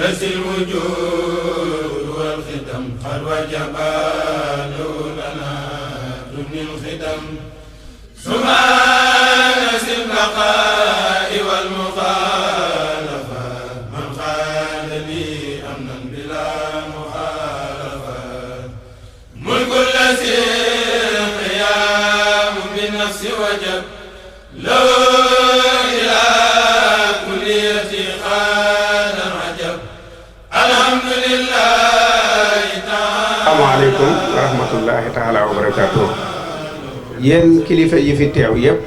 لس الوجود والختم قد وجب لنا تبني الختم سبحان ذي البقاء والمخالفة من قال لي أمنا بلا مخالفة ملك الذي القيام بالنفس وجب لو إلى كليتي قاد عجب الحمد لله تعالى. السلام عليكم ورحمة الله تعالى وبركاته. yéen kilifa yi fi teew yépp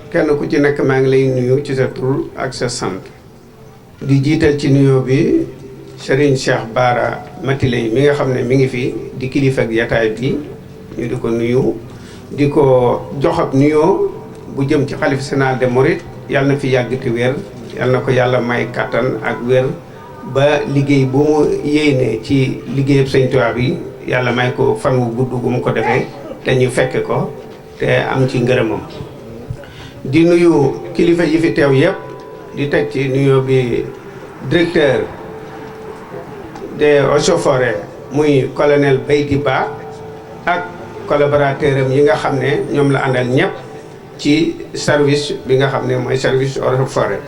kenn ku ci nekk maa ngi lay nuyu ci sa tur ak sa sant di jiital ci nuyoo bi Serigne Cheikh Bara Matiley mi nga xam ne mi ngi fi di kilifa ak yataay bi ñu di ko nuyu di ko jox ab nuyoo bu jëm ci xalif général des mourides yàlla na fi yàgg te wér yàlla na ko yàlla may kattan ak wér ba liggéey bu mu yéene ci liggéeyab Sëñ Tuubaa bi yàlla may ko fan wu gudd gu mu ko defee te ñu fekke ko te am ci ngërëmam di nuyu kilifa yi fi teew yépp di teg ci nuyoo bi directeur des eaux et forêts muy colonel Baydi Ba ak collaborateur am yi nga xam ne ñoom la àndal ñépp ci service bi nga xam ne mooy service eaux et forêts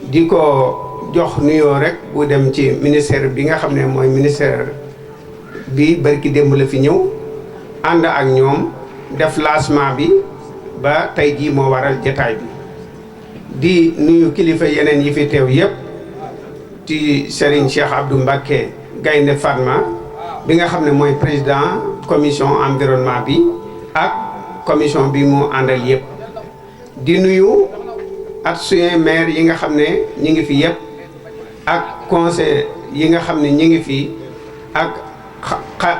di ko jox nuyoo rek bu dem ci ministère bi nga xam ne mooy ministère bi barki démb la fi ñëw ànd ak ñoom def lancement bi ba tey jii moo waral jataay bi di nuyu kilifa yeneen yi fi teew yépp ci Serigne Cheikh Abdou Mbacké Gaynde Fatma bi nga xam ne mooy président commission environnement bi ak commission bi mu àndal yépp di nuyu adjoint maire yi nga xam ne ñi ngi fi yépp ak conseil yi nga xam ne ñi ngi fi ak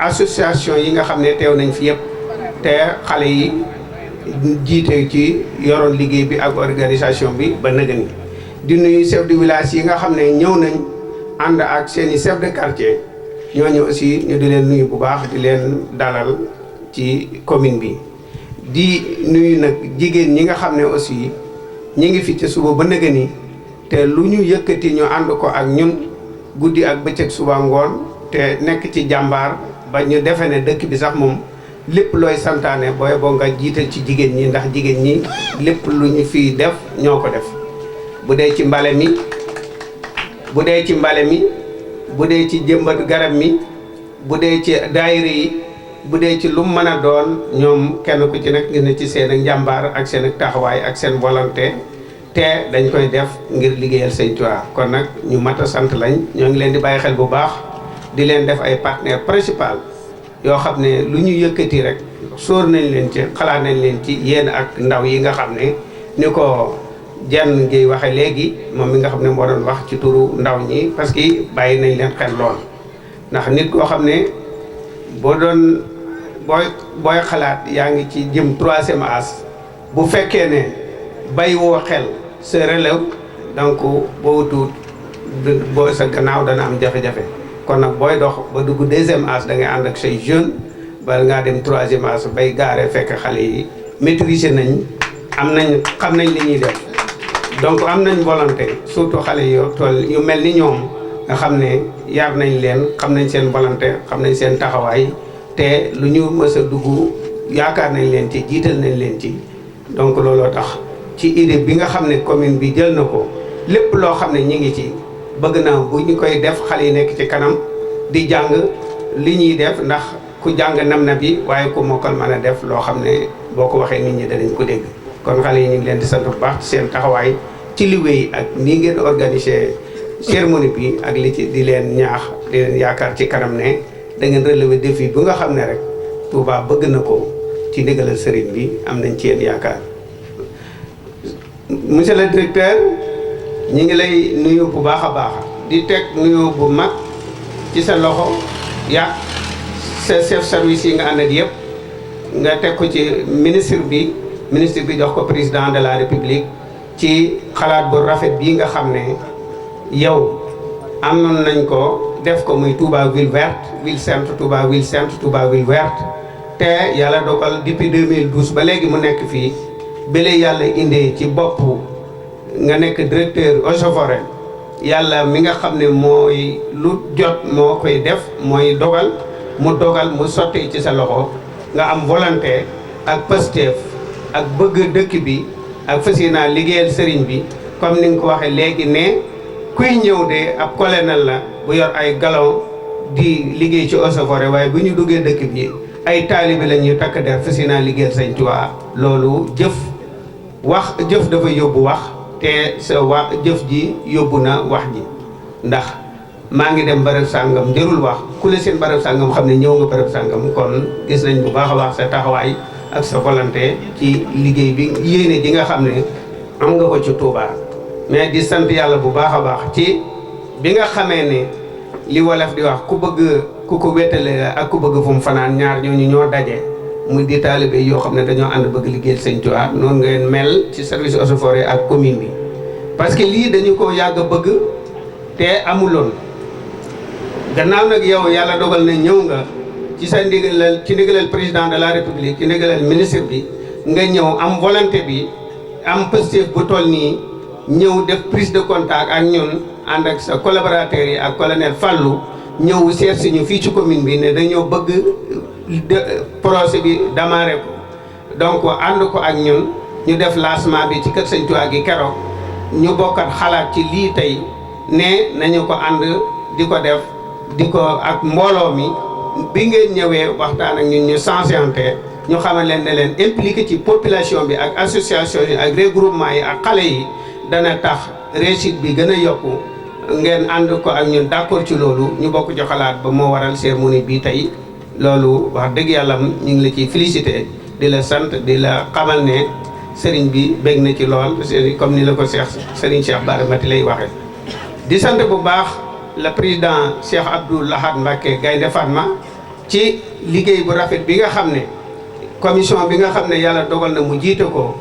association yi nga xam ne teew nañ fi yépp te xale yi jiite ci yoroon liggéey bi ak organisation bi ba nëgëni di nuyu chef de village yi nga xam ne ñëw nañ ànd ak seeni chef de quartier ñooñu aussi ñu di leen nuyu bu baax di leen dalal ci commune bi di nuyu nag jigéen ñi nga xam ne aussi ñi ngi fi ci suba ba nëgëni te lu ñu yëkkati ñu ànd ko ak ñun guddi ak bëccëg suba ngoon te nekk ci jàmbaar ba ñu defe ne dëkk bi sax moom lépp looy santaane booy boo nga jiital ci jigéen ñi ndax jigéen ñi lépp lu ñu fi def ñoo ko def bu dee ci mbale mi bu dee ci mbale mi bu dee ci jëmbat garab mi bu dee ci daayira yi bu dee ci lu mu mën a doon ñoom kenn ku ci nekk gis na ci seen ak njàmbaar ak seen ak taxawaay ak seen volonté te dañ koy def ngir liggéeyal Sëñ Tuubaa kon nag ñu mat a sant lañ ñoo ngi leen di bàyyi xel bu baax di leen def ay partenaire principal yoo xam ne lu ñu yëkkati rek sóor nañ leen ci xalaat nañ leen ci yéen ak ndaw yi nga xam ne ni ko jenn ngiy waxe léegi moom mi nga xam ne moo doon wax ci turu ndaw ñi parce que bàyyi nañ leen xel lool ndax nit koo xam ne boo doon booy xalaat yaa ngi ci jëm 3e âge bu fekkee ne bàyyi woo xel sa relève donc boo tuut boo sa gannaaw dana am jafe-jafe kon nag booy dox ba dugg 2e âge da ngay ànd ak say jeune bala ngaa dem 3e âge bay gaare fekk xale yi maîtriser nañ am nañ xam nañ li ñuy def donc am nañ volonté surtout xale yoo toll yu mel ni ñoom nga xam ne yar nañ leen xam nañ seen volonté xam nañ seen taxawaay te lu ñu mës a dugg yaakaar nañ leen ci jiital nañ leen ci donc looloo tax ci idée bi nga xam ne commune bi jël na ko lépp loo xam ne ñi ngi ci bëgg naa bu ñu koy def xale yi nekk ci kanam di jàng li ñuy def ndax ku jàng nam na bi waaye ku mokkal mën a def loo xam ne boo ko waxee nit ñi danañ ko dégg kon xale yi ñu ngi leen di sant bu baax ci seen taxawaay ci liggéey ak nii ngeen organiser cérémonie bi ak li ci di leen ñaax di leen yaakaar ci kanam ne da ngeen relever défi bu nga xam ne rek Touba bëgg na ko ci ndigalal sëriñ bi am nañ ci yéen yaakaar monsieur le directeur ñi ngi lay nuyu bu baax a baax di teg nuyu bu mag ci sa loxo yaa sa chef service yi nga ànd ak yëpp nga teg ko ci ministre bi jox ko président de la république ci xalaat bu rafet bii nga xam ne yow amoon nañ ko def ko muy Touba ville verte ville sainte Touba ville sainte Touba ville verte te yàlla dogal depuis 2012 ba léegi mu nekk fii bële yàlla indee ci bopp nga nekk directeur eaux et forêts yàlla mi nga xam ne mooy lu jot moo koy def mooy dogal mu sotti ci sa loxo nga am volonté ak pasteef ak bëgg dëkk bi ak fas yéene liggéeyal sëriñ bi comme ni nga ko waxee léegi ne kuy ñëw de ab colonel la bu yor ay galon di liggéey ci eaux et forêts waaye bu ñu duggee dëkk bi ay taalibe la ñuy takk der fas yéene liggéeyal Sëriñ Tuubaa loolu jëf dafa yóbbu wax te sa jëf ji yóbbu na wax ji ndax maa ngi dem barab sàngam jërul wax ku la seen barab sàngam xam ne ñëw nga barab sàngam kon gis nañ bu baax a baax sa taxawaay ak sa volonté ci liggéey bi yéene ji nga xam ne am nga ko ci Touba. mais di sant yàlla bu baax a baax ci bi nga xamee ne li wolof di wax ku ko wéttale ak ku bëgg fu mu fanaan ñaar ñooñu ñoo daje muy di taalibe yoo xam ne dañoo ànd bëgg liggéeyal Sëñ Tuubaa noonu ngeen mel ci service eaux et forêts ak commune bi. parce que lii dañu ko yàgg a bëgg te amuloon gannaaw nag yow yàlla dogal na ñëw nga ci sa ndigalal président de la république ci ndigalal ministre bi nga ñëw am volonté bi am positif bu toll nii ñëw def prise de contact ak ñun ànd ak sa collaborateurs yi ak colonel Fallou ñëw seet si ñu fii ci commune bi ne dañoo bëgg projet bi démarré ko donc ànd ko ak ñun ñu def lancement bi ci kër Sëñ Tuubaa gi keroog ñu bokkat xalaat ci lii tey ne nañu ko ànd di ko def di ko ak mbooloo mi bi ngeen ñëwee waxtaan ak ñun ñu sensibiliser ñu xamal leen ne leen impliqué ci population bi ak association yi ak regroupement yi ak xale yi dana tax réussite bi gën a yokku ngeen ànd ko ak ñun d'accord ci loolu ñu bokk ci xalaat ba moo waral cérémonie bi tey loolu wax dëgg yàlla ñu ngi la ciy félicité di la sant di la xamal ne sëriñ bi bég na ci lool comme ni la ko sëriñ Cheikh Bara Mati lay waxee. di sant bu baax le président Cheikh Abdou Lahad Mbacké Gaynde Fatma ci liggéey bu rafet bi nga xam ne commission bi nga xam ne yàlla dogal na mu jiite ko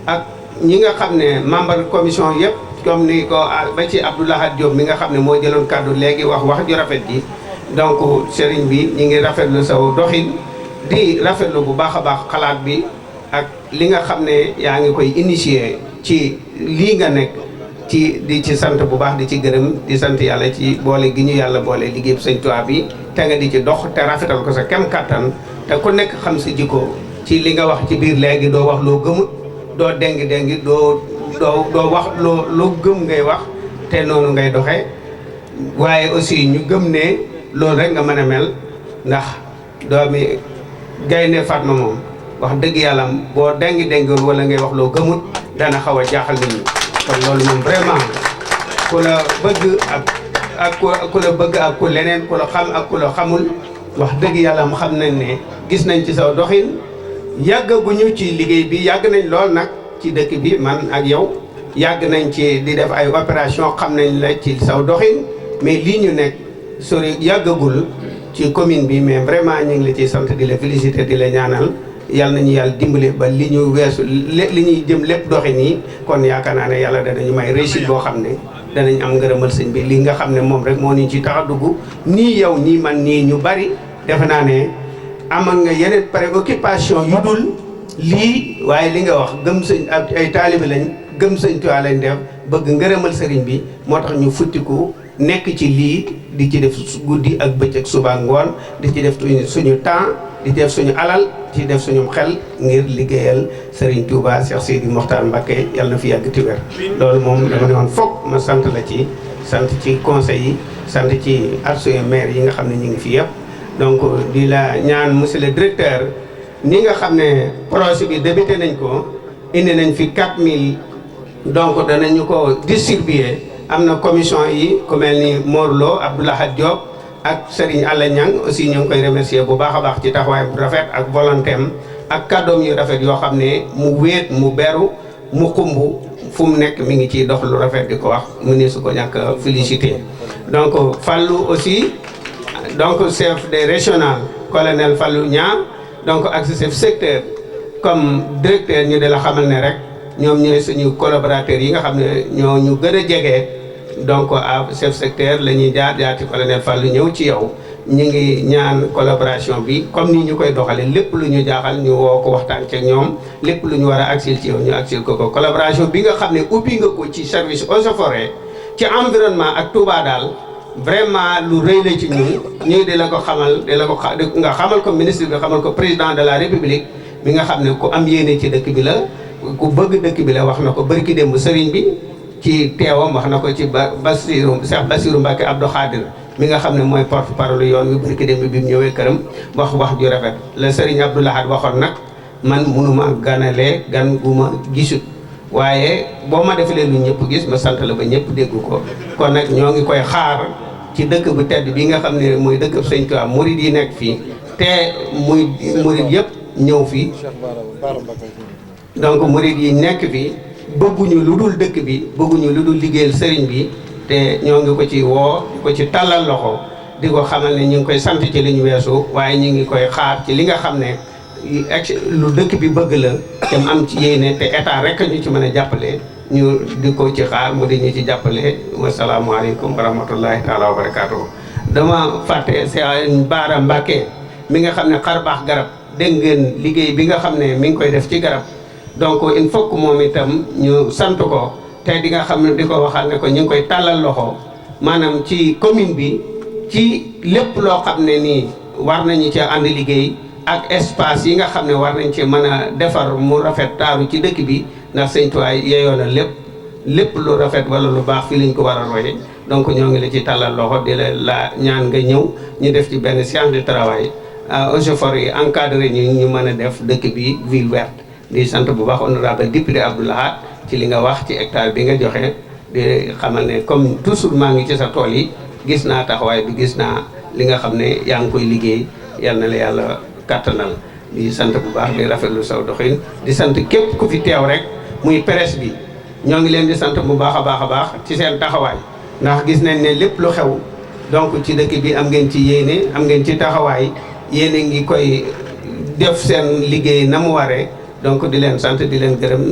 ak ñi nga xam ne membre commission yëpp comme ni ko ba ci Abdou Lahad Diop mi nga xam ne moo jëloon kàddu léegi wax ju rafet ji donc sëriñ bi ñi ngi rafetlu saw doxin di rafetlu bu baax a baax xalaat bi ak li nga xam ne yaa ngi koy initier ci lii nga nekk ci di ci sant bu baax di ci gërëm di sant yàlla ci boole gi ñu yàlla boole liggéey Sëñ Tuubaa bi te nga di ci dox te rafetal ko sa kem kattan te ku nekk xam sa jikko ci li nga wax ci biir léegi doo wax loo gëmut doo déng doo wax loo gëm ngay wax te noonu ngay doxee waaye aussi ñu gëm ne loolu rek nga mën a mel ndax doomi Gaynde Fatma moom wax dëgg yàlla boo déngoon wala ngay wax loo gëmut dana xaw a jaaxal nit ñi kon loolu moom vraiment ku la bëgg ak ku la bëgg ak ku leneen ku la xam ak ku la xamul wax dëgg yàlla mu xam nañ ne gis nañ ci saw doxin yàggaguñu ci liggéey bi yàgg nañ lool nag ci dëkk bi man ak yow yàgg nañ ci di def ay opération xam nañ la ci saw doxin mais lii ñu nekk sori yàggagul ci commune bi mais vraiment ñu ngi la ciy sant di la féliciter di la ñaanal yàlla nañu yàlla dimbali ba li ñu weesu li ñuy jëm lépp doxi nii kon yaakaar naa ne yàlla danañu may réussite boo xam ne danañ am ngërëmal sëñ bi li nga xam ne moom rek moo ñu ci tax a dugg nii yow nii man nii ñu bari defe naa ne amoon nga yeneen préoccupation yu dul lii waaye li nga wax gëm sëñ ay taalibe lañ gëm Sëñ Tuubaa lañ def bëgg ngërëmal sëriñ bi moo tax ñu futtiku nekk ci lii di ci def guddi ak bëccëg suba ngoon di ci def suñu temps di def suñu alal di def suñu xel ngir liggéeyal Serigne Touba Cheikh Sidi Mokhtar Mbacké yàlla na fi yàgg ti wér loolu moom dama ne woon foog ma sant la ci sant ci conseil yi sant ci adjoint maire yi nga xam ne ñu ngi fi yëpp donc di la ñaan monsieur le directeur ni nga xam ne projet bi débuté nañ ko indi nañ fi 4000 donc danañu ko distribuer am na commission yi ku mel ni Morlo Abdoulahad Diop ak Serigne Alla Niang aussi ñu ngi koy remercier bu baax a baax ci taxawaay bu rafet ak volonté am ak kàddoom yu rafet yoo xam ne mu wéet mu beru mu xumb fu mu nekk mi ngi ciy dox lu rafet di ko wax mu ne su ko ñàkk félicité donc Fallou aussi donc chef des régional colonel Fallou Niang donc ak chef secteur comme directeur ñu de la xamal ne rek ñoom ñooy suñu collaborateurs yi nga xam ne ñoo ñu gën a jege donc à chef secteur la ñuy jaar ci colonel Fallou ñëw ci yow ñu ngi ñaan collaboration bi comme ni ñu koy doxalee lépp lu ñu jaaxal ñu woo ko waxtaan ci ñoom lépp lu ñu war a agsil ci yow ñu agsil ko collaboration bi nga xam ne ubbi nga ko ci service eaux et forêts ci environnement ak Touba daal vraiment lu rëy la ci ñun ñu di la ko xamal nga xamal ko ministre bi xamal ko président de la république mi nga xam ne ku am yéene ci dëkk bi la ku bëgg dëkk bi la wax na ko bërki démb sëriñ bi ci teewam wax na ko ci Cheikh Bassirou Mbacké Abdou Khadir mi nga xam ne mooy porte parole yoon wi bërki démb bi mu ñëwee këram wax ju rafet la sëriñ Abdou Lahad waxoon nag man mënuma ganalee gan gu ma gisut waaye boo ma defalee lu ñëpp gis ma sant la ba ñëpp dégg ko kon nag ñoo ngi koy xaar ci dëkk bu tedd bi nga xam ne mooy dëkk Sëñ Tuubaa murid yi nekk fii te muy murid yëpp ñëw fii donc murid yi nekk fii bëgguñu lu dul dëkk bi bëgguñu lu dul liggéeyal sëriñ bi te ñoo ngi ko ci woo di ko ci tàllal loxo di ko xamal ne ñu ngi koy sant ci li ñu weesu waaye ñu ngi koy xaar ci li nga xam ne lu dëkk bi bëgg la te mu am ci yéene te état rek ñu ci mën a jàppale ñu di ko ci xaar mu di ñu ci jàppale wasalaamualeykum wa rahmatullahi taala wa barakaatu. dama fàtte Sëñ Baara Mbàkke mi nga xam ne xar baax garab dégg ngeen liggéey bi nga xam ne mi ngi koy def ci garab donc il faut que moom itam ñu sant ko te di nga xam ne di ko waxal ne ko ñu ngi koy tàllal loxo maanaam ci commune bi ci lépp loo xam ne nii war nañu ci ànd liggéey ak espace yi nga xam ne war nañ ci mën a defar mu rafet taaru ci dëkk bi ndax Sëñ Tuubaa yeyoo na lépp lu rafet wala lu baax fii lañ ko war a roye donc ñoo ngi la ci tàllal loxo di la ñaan nga ñëw ñu def ci benn séance de travail eaux et forêts yi encadré ñu mën a def dëkk bi ville verte di sant bu baax honorable député Abdou Lahad ci li nga wax ci hectare bi nga joxe di xamal ne comme toujours maa ngi ci sa tool yi gis naa taxawaay bi gis naa li nga xam ne yaa ngi koy liggéey yal na la yàlla kattanal di sant bu baax di rafetlu saw doxin di sant képp ku fi teew rek muy presse bi ñoo ngi leen di sant bu baax a baax ci seen taxawaay ndax gis nañ ne lépp lu xew donc ci dëkk bi am ngeen ci yéene am ngeen ci taxawaay yéene ngi koy def seen liggéey na mu waree donc di leen sant di leen gërëm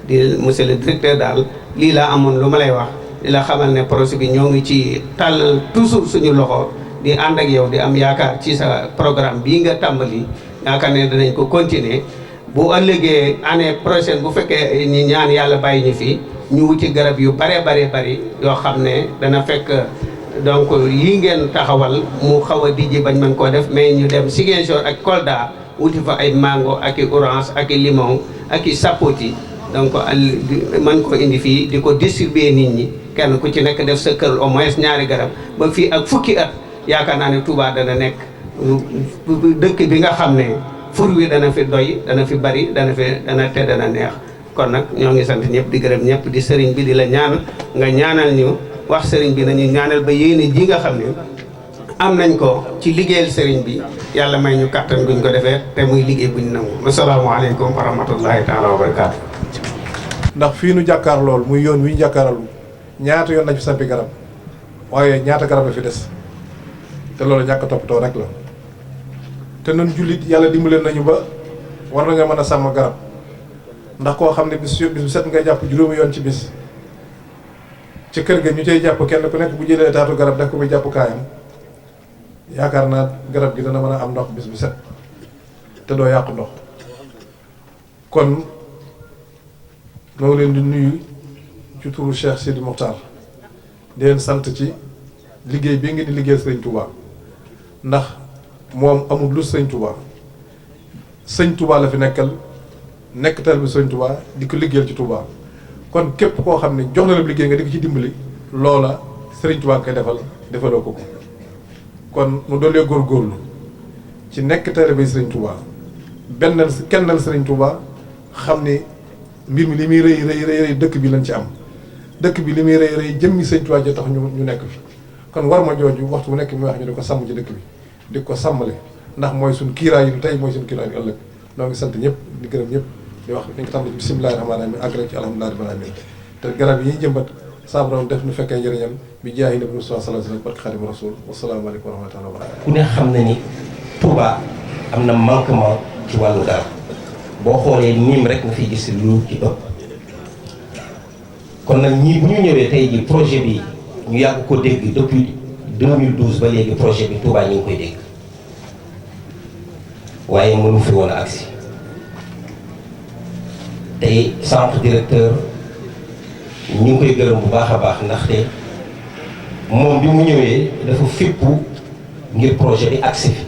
di monsieur le directeur daal lii laa amoon lu ma lay wax di la xamal ne projet bi ñoo ngi ci tàllal toujours suñu loxo di ànd ak yow di am yaakaar ci sa programme bii nga tàmbali yaakaar ne danañ ko continuer bu ëllëgee année prochaine bu fekkee ñi ñaan yàlla bàyyi ñu fi ñu wuti garab yu bare yoo xam ne dana fekk donc yi ngeen taxawal mu xaw a dijji bañ mën koo def mais ñu dem Ziguinchor ak Kolda wuti fa ay mango ak i orange ak i limon ak i sapoti donc man ko indi fii di ko distribuer nit ñi kenn ku ci nekk def sa kër au moins ñaari garab ba fii ak fukki at yaakaar naa ne Touba dana nekk dëkk bi nga xam ne fur wi dana fi doy dana fi bari dana te dana neex kon nag ñoo ngi sant ñëpp di gërëm ñëpp di sëriñ bi di la ñaan nga ñaanal ñu wax sëriñ bi nañu ñaanal ba yéene ji nga xam ne am nañ ko ci liggéeyal sëriñ bi yàlla may ñu kàttan guñ ko defee te muy liggéey buñ nangu asalaamaaleykum wa rahmatullahi taala wa barakaatu. ndax fii nu jàkkaar lool muy yoon wi ñu jàkkaaral ñaata yoon lañ fi sampi garab waaye ñaata garab la fi des te loolu ñàkk toppatoo rek la te nun jullit yàlla dimbaleen nañu ba war na nga mën a sàmm garab ndax koo xam ne bis bu set ngay jàpp juróomi yoon ci bis ci kër ga ñu cay jàpp kenn ku nekk bu jëlee taatu garab def ko muy jàpp kaayam yaakaar naa garab gi dana mën a am ndox bis bu set te doo yàqu ndox kon moo ngi leen di nuyu ci turu Cheikh Sidi Mokhtar di leen sant ci liggéey bi ngeen di liggéeyal Sëñ Touba ndax moom amul lu Sëñ Touba Sëñ Touba la fi nekkal bi Sëñ Touba di ko liggéeyal ci Touba kon képp koo xam ne jox na la liggéey nga di ko ci dimbali loola Sëriñ Touba nga koy defaloo ko kon mu doolee góorgóorlu ci nekk taalibe Sëriñ Touba kennal Sëriñ Touba xam ni mbir mi li muy rëy dëkk bi lañ ci am dëkk bi li muy rëy jëmmi Sëriñ Touba ja tax ñu nekk fi kon war ma jooju waxtu bu nekk mi wax ñu di ko sàmm ci dëkk bi di ko sàmmale ndax mooy suñ kiiraay yi tey mooy suñ kiiraay yi ëllëg noo ngi sant ñëpp di gërëm ñëpp di wax dañ ko tàmbali ci bismillaahi rahmaani rahiim àgg rek ci alhamdulillahi rabbil aalamiin te garab yi ñuy jëmbat saa borom def nu fekkee njëriñam bi jaahi nabi sallallahu alayhi wa sallam barke Xaadimu Rasuul wassalaamu aleykum wa rahmatullaahi wa barakaatuh. ku ne xam na ni Touba am na manquement ci wàllu garab boo xoolee niim rek nga fiy gis lu ci ëpp kon nag ñii bu ñu ñëwee tey ji projet bi ñu yàgg ko dégg depuis 2012 ba léegi projet bi Touba ñu ngi koy dégg waaye mënu fi woon a agsi tey centre directeur ñu ngi koy gërëm bu baax a baax ndaxte moom bi mu ñëwee dafa fippu ngir projet bi agsi fi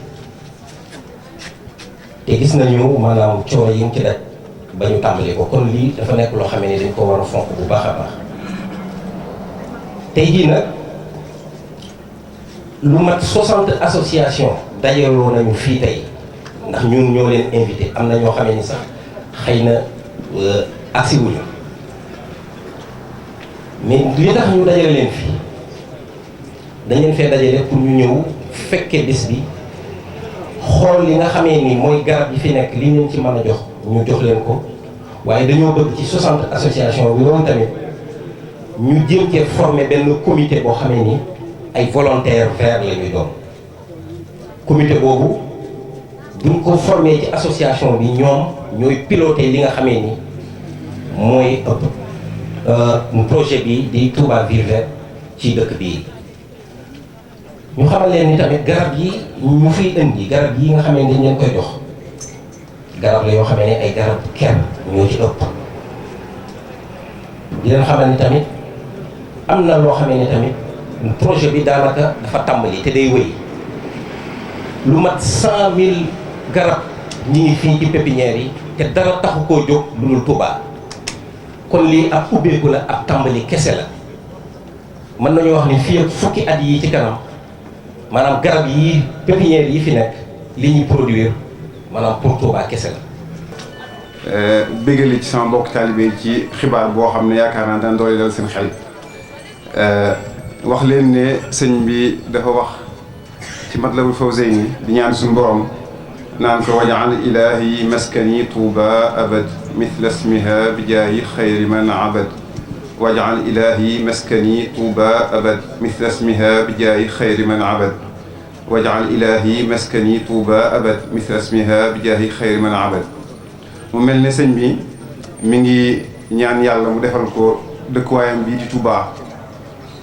te gis nañu maanaam coono yi nga ci daj ba ñu tàmbali ko kon lii dafa nekk loo xamee ni dañ ko war a fonk bu baax a baax tey jii nag lu mat 60 association dajaloo nañu fii tey ndax ñun ñoo leen invité am na ñoo xamee ni sax xëy na agsi wuñu mais li tax ñu dajale leen fii dañ leen fee dajale pour ñu ñëw fekke bis bi xool li nga xamee ni mooy garab yi fi nekk li leen ci mën a jox ñu jox leen ko waaye dañoo bëgg ci 60 association bi loolu tamit ñu jéem cee former benn comité boo xamee ni ay volontaires verts la ñuy doon comité boobu buñ ko formé ci association bi ñoom ñooy piloté li nga xamee ni mooy projet bi di Touba Ville Verte ci dëkk bii ñu xamal leen ni tamit garab yi ñu fiy indi garab yi nga xamee ni dañ leen koy jox garab la yoo xamee ne ay garab kenn ñoo ci ëpp di leen xamal ni tamit am na loo xamee ni tamit projet bi daanaka dafa tàmbali te day wëy lu mat 100 000 garab ñi ngi fii ci pépinière yi te dara taxu koo jóg lu dul Touba kon lii ab ubbeeku la ab tàmbali kese la mën nañu wax ni fii ak fukki at yi ci kanam maanaam garab yi pépinière yi fi nekk li ñuy produire maanaam pour Touba kese la. bégali ci sama mbokk taalibe ci xibaar boo xam ne yaakaar naa dana doole dal seen xel wax leen ne sëñ bi dafa wax ci Matlabul Fawzayni di ñaan suñu borom naan ko waj'al ilaahi maskani Touba abad mithla ismiha bi jaahi xayri man abad waj'al ilaahi maskani Touba abad mithla ismiha bi jaahi xayri man abad waj'al ilaahi maskani Touba abad mithla ismiha bi jaahi xayri man abad. mu mel ne sëñ bi mi ngi ñaan yàlla mu defal ko dëkkuwaayam bii di Touba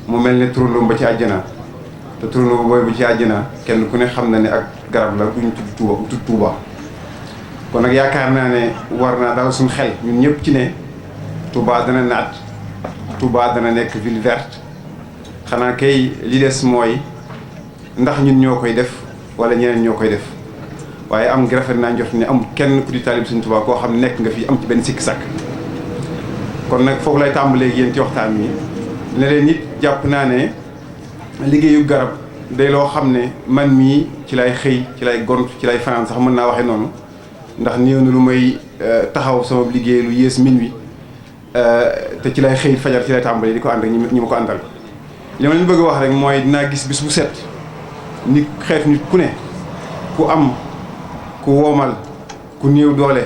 mu mel ne turandoom ba ci àjjana te turandoo booy bu ci àjjana kenn ku ne xam na ne ak garab la duñ tudd Touba kon nag yaakaar naa ne war naa daal suñu xel ñun ñëpp ci ne Touba dana naat Touba dana nekk ville verte xanaa kay li des mooy ndax ñun ñoo koy def wala ñeneen ñoo koy def waaye am gi rafet naa njort ne amul kenn ku di taalib Sëñ Touba koo xam ne nekk nga fi am ci benn sikki sàkk kon nag foofu lay tàmbalee ak yéen ci waxtaan wi ne leen nit jàpp naa ne liggéeyu garab day loo xam ne man mii ci lay xëy ci lay gont ci lay fanaan sax mën naa waxee noonu ndax néew na lu may taxaw sama liggéey lu yées min wi te ci lay xëy fajar ci lay tàmbalee di ko ànd ak ñi ma ko àndal li ma leen bëgg a wax rek mooy dinaa gis bis bu set nit xeet nit ku ne ku am ku woomal ku néew doole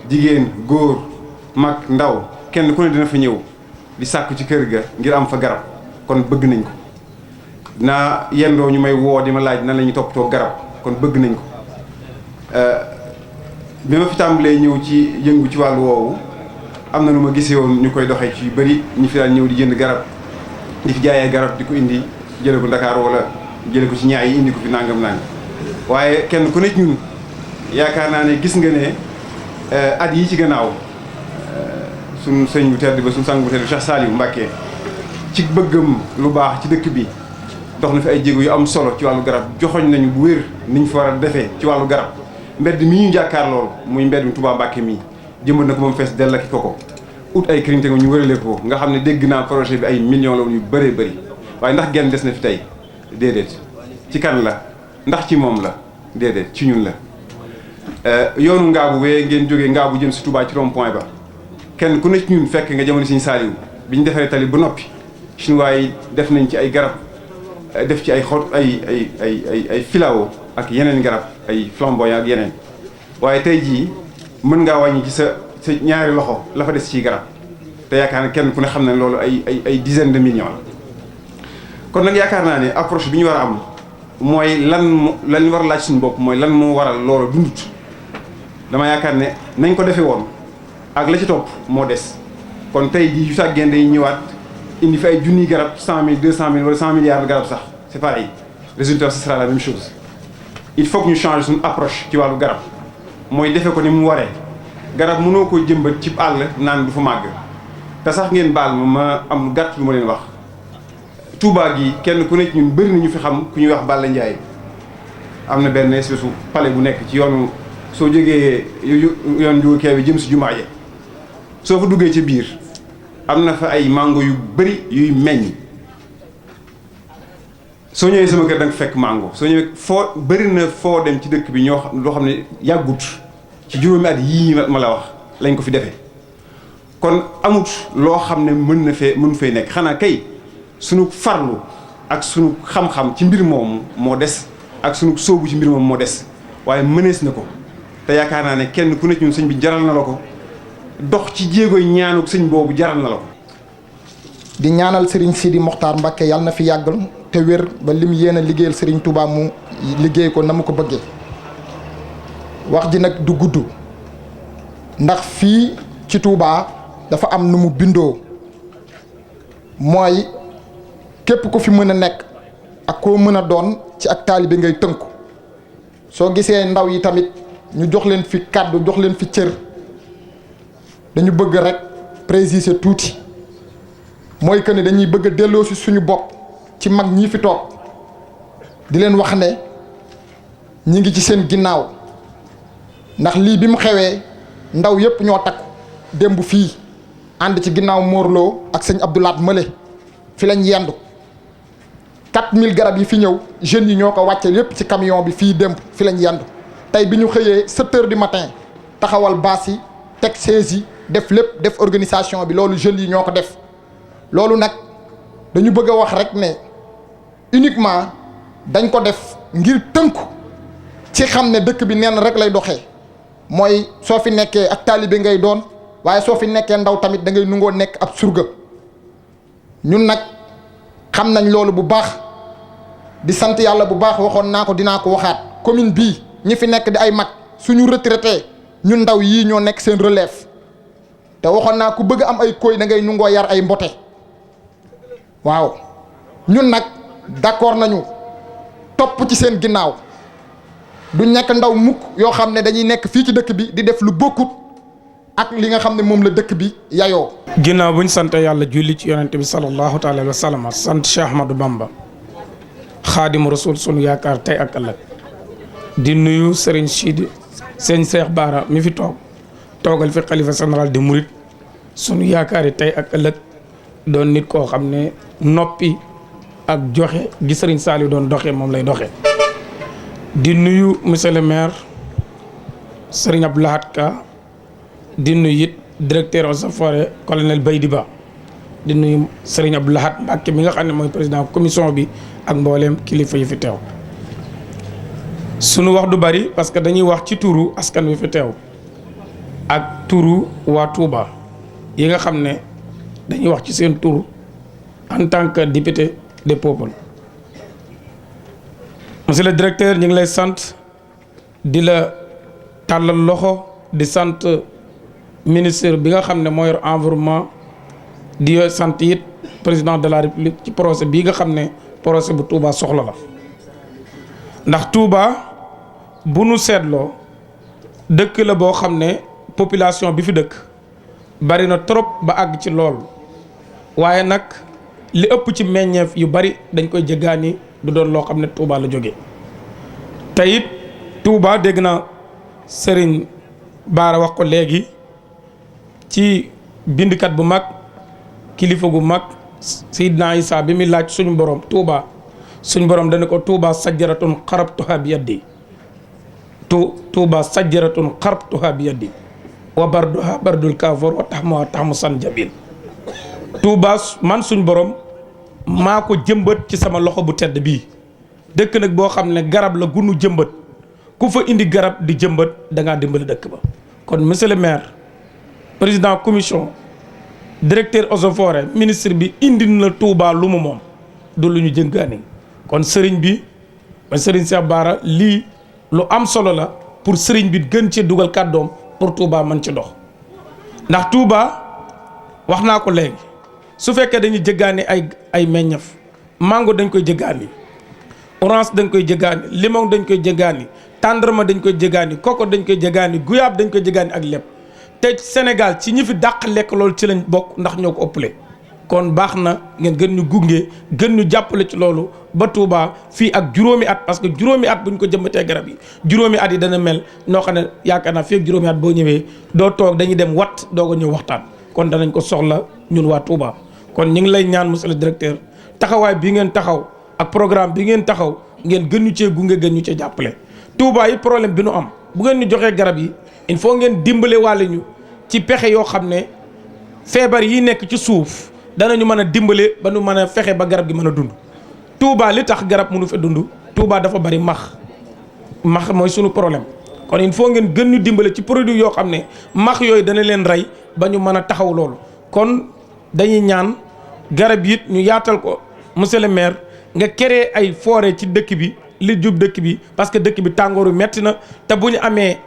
jigéen góor mag ndaw kenn ku ne dina fa ñëw di sàkku ci kër ga ngir am fa garab kon bëgg nañ ko dinaa yendoo ñu may woo di ma laaj nan la ñuy toppatoo garab kon bëgg nañ ko bi ma fi tàmbalee ñëw ci yëngu ci wàllu woowu am na lu ma gisee woon ñu koy doxee ci yu bëri ñu fi daan ñëw di jënd garab di fi jaayee garab di ko indi jële ko Dakar wala jële ko ci ñaay yi indi ko fi nangam waaye kenn ku nekk ñun yaakaar naa ne gis nga ne at yi ci gannaaw suñ sëñ bu tedd ba suñ sang bu tedd Cheikh Saliou Mbacké ci bëggam lu baax ci dëkk bi dox na fi ay jéego yu am solo ci wàllu garab joxoñ nañu bu wér niñ fa war a defee ci wàllu garab mbedd mi ñu jàkkaar lool muy mbedd mi Touba Mbacké mii jëmbat na ko moom fees dell ak koko ut ay crinté nga ñu wërale ko nga xam ne dégg naa projet bi ay millions la yu bëree bëri waaye ndax genn des na fi tey déedéet ci kan la ndax ci moom la déedéet ci ñun la yoonu ngaabu wee ngeen jógee ngaabu jëm si Touba ci rond point ba kenn ku ne ci ñun fekk nga jamono Sëñ Saaliw bi ñu defaree tali ba noppi chinois yi def nañ ci ay garab def ci ay xot ay filao ak yeneen garab ay flamboyant ak yeneen waaye tey jii mën ngaa wàññi ci sa ñaari loxo la fa des ci garab te yaakaar ne kenn ku ne xam ne loolu ay dizaine de millions la kon nag yaakaar naa ne approche bi ñu war a am mooy lan war a laaj suñu bopp mooy lan moo waral loolu dundut dama yaakaar ne nañ ko defee woon ak la ci topp moo des kon tey jii yu sàggeen day ñëwaat indi fi ay junniy garab 100 000 200 000 wala 100 milliards de garab sax c'est pareil résultat ce sera la même chose il faut que ñu change suñu approche ci wàllu garab mooy defee ko ni mu waree garab mënoo ko jëmbat ci àll naan du fa màgg te sax ngeen baal ma am lu gàtt lu ma leen wax Touba gi kenn ku nekk ñun bëri na ñu fi xam ku ñuy wax Balla Ndiaye am na benn espèce u palais bu nekk ci yoonu soo jógee yoon njuga keew jëm si jumaa ja soo fa duggee ci biir am na fa ay mango yu bëri yuy meññ soo ñëwee sama kër da nga fekk mango soo ñëwee foo bëri na foo dem ci dëkk bi ñoo xam loo xam ne yàggut ci juróomi at yii ma la wax lañ ko fi defee kon amut loo xam ne mën fay nekk xanaa kay sunu farlu ak sunu xam-xam ci mbir moomu moo des ak sunu sóobu ci mbir moomu moo des waaye mënees na ko te yaakaar naa ne kenn ku nekk ñun sëñ bi jaral na la ko dox ci jéegoy ñaanu sëñ boobu jaral na la ko. di ñaanal Serigne Sidi Mokhtar Mbacké yàlla na fi yàggal te wér ba lim yéen a liggéeyal Serigne Touba mu liggéey ko na mu ko bëggee wax ji nag du gudd ndax fii ci Touba dafa am nu mu bindoo mooy képp ku fi mën a nekk ak koo mën a doon ci ak taalibe ngay tënku soo gisee ndaw yi tamit ñu jox leen fi kàddu jox leen fi cër dañu bëgg rek préciser tuuti mooy que ne dañuy bëgg a delloo si suñu bopp ci mag ñii fi toog di leen wax ne ñi ngi ci seen ginnaaw ndax lii bi mu xewee ndaw yépp ñoo takku démb fii ànd ci ginnaaw Morlo ak sëñ Abdoulaat Mële fi lañ yendu 4000 garab yi fi ñëw jeunes yi ñoo ko wàcce yépp ci camion bi fii démb fi lañ yendu tey bi ñu xëyee 7 heures du matin taxawal baas yi teg chaise yi def lépp def organisation bi loolu jeunes yi ñoo ko def loolu nag dañu bëgg a wax rek ne uniquement dañ ko def ngir tënku ci xam ne dëkk bi nenn rek lay doxee mooy soo fi nekkee ak taalibe ngay doon waaye soo fi nekkee ndaw tamit da ngay nungoo nekk ab surga ñun nag xam nañ loolu bu baax di sant yàlla bu baax waxoon naa ko dinaa ko waxaat commune bii ñi fi nekk di ay mag suñu retraité ñun ndaw yii ñoo nekk seen relève te waxoon naa ku bëgg am ay koy da ngay nungoo yar ay mbote waaw ñun nag d'accord nañu topp ci seen ginnaaw du nekk ndaw mukk yoo xam ne dañuy nekk fii ci dëkk bi di def lu bokkut ak li nga xam ne moom la dëkk bi yayoo. ginnaaw bu ñu sant yàlla julli ci yonente bi sallallahu taala wa sallam sant Cheikh Ahmadou Bamba xaadimu rasul sunu yaakaar tey ak ëllëg di nuyu Serigne Sidi sëñ Cheikh Bara mi fi toogal fi xalifa général de Mouride sunu yaakaar yi tey ak ëllëg doon nit koo xam ne noppi ak joxe gi Serigne Saliou doon doxee moom lay doxee. di nuyu monsieur le maire Serigne Abdou Lahad Ka di nuyu it directeur eaux et forêts colonel Baydi Ba di nuyu Serigne Abdou Lahad Mbacké mi nga xam ne mooy président commission bi ak mbooleem kilifa yi fi teew. sunu wax du bari parce que dañuy wax ci turu askan wi fi teew ak turu waa Touba yi nga xam ne dañuy wax ci seen tur en tant que député des peuples. monsieur le directeur ñu ngi lay sant di la tàllal loxo di sant ministre bi nga xam ne moo yor environnement di sant it président de la république ci projet bii nga xam ne projet bu Touba soxla la ndax Touba bu nu seetloo dëkk la boo xam ne population bi fi dëkk bari na trop ba àgg ci lool waaye nag li ëpp ci meññeef yu bari dañ koy jéggaani du doon loo xam ne Touba la jóge te it Touba dégg na Serigne Bara wax ko léegi ci bindkat bu mag kilifa gu mag Seydina Isa bi muy laaj suñu borom Touba suñu borom dana ko Touba sajjaratun xarabtuha bi yaddi Touba sajjaratun xarabtuha bi yaddi wa barduha bardul kaafoor wa taxmuha taxmu san jabil Touba man suñu borom maa ko jëmbat ci sama loxo bu tedd bii dëkk nag boo xam ne garab la gunu jëmbat ku fa indi garab di jëmbat da ngaa dimbali dëkk ba kon monsieur le maire président commission directeur eaux et forêts ministre bi indi na Touba lu mu moom du lu ñu jëngaani kon sëriñ bi ba sëriñ Cheikh Bara lii lu am solo la pour sëriñ bi gën ci dugal kàddoom pour Touba mën ci dox ndax Touba wax naa ko léegi su fekkee dañuy jëggaani ay meññaf mango dañ koy jëggaani orange dañ koy jëggaani limon dañ koy jëggaani tàndarma dañ koy jëggaani koko dañ koy jëggaani guyaab dañ koy jëggaani ak lépp te Sénégal ci ñi fi dàq lekk loolu ci lañ bokk ndax ñoo ko ëppale kon baax na ngeen gën ñu gunge gën ñu jàppale ci loolu ba Touba fii ak juróomi at parce que juróomi at bu ñu ko jëmbatee garab yi juróomi at yi dana mel noo xam ne yaakaar naa fii ak juróomi at boo ñëwee doo toog dañuy dem wat doo ko ñëw waxtaan kon danañ ko soxla ñun waa Touba. kon ñu ngi lay ñaan monsieur le directeur taxawaay bi ngeen taxaw ak programme bi ngeen taxaw ngeen gën ñu cee gunge gën ñu cee jàppale Touba yi problème bi nu am bu ngeen ñu joxee garab yi il faut ngeen dimbale wàlle ñu ci pexe yoo xam ne feebar yi nekk ci suuf danañu mën a dimbale ba nu mën a fexe ba garab gi mën a dund Touba li tax garab mënu fa dund Touba dafa bari max mooy sunu problème kon il faut ngeen gën ñu dimbale ci produit yoo xam ne max yooyu dana leen rey ba ñu mën a taxaw loolu kon dañuy ñaan garab it ñu yaatal ko monsieur le maire nga créer ay forêt ci dëkk bi li jub dëkk bi parce que dëkk bi tàngooru metti na te bu ñu amee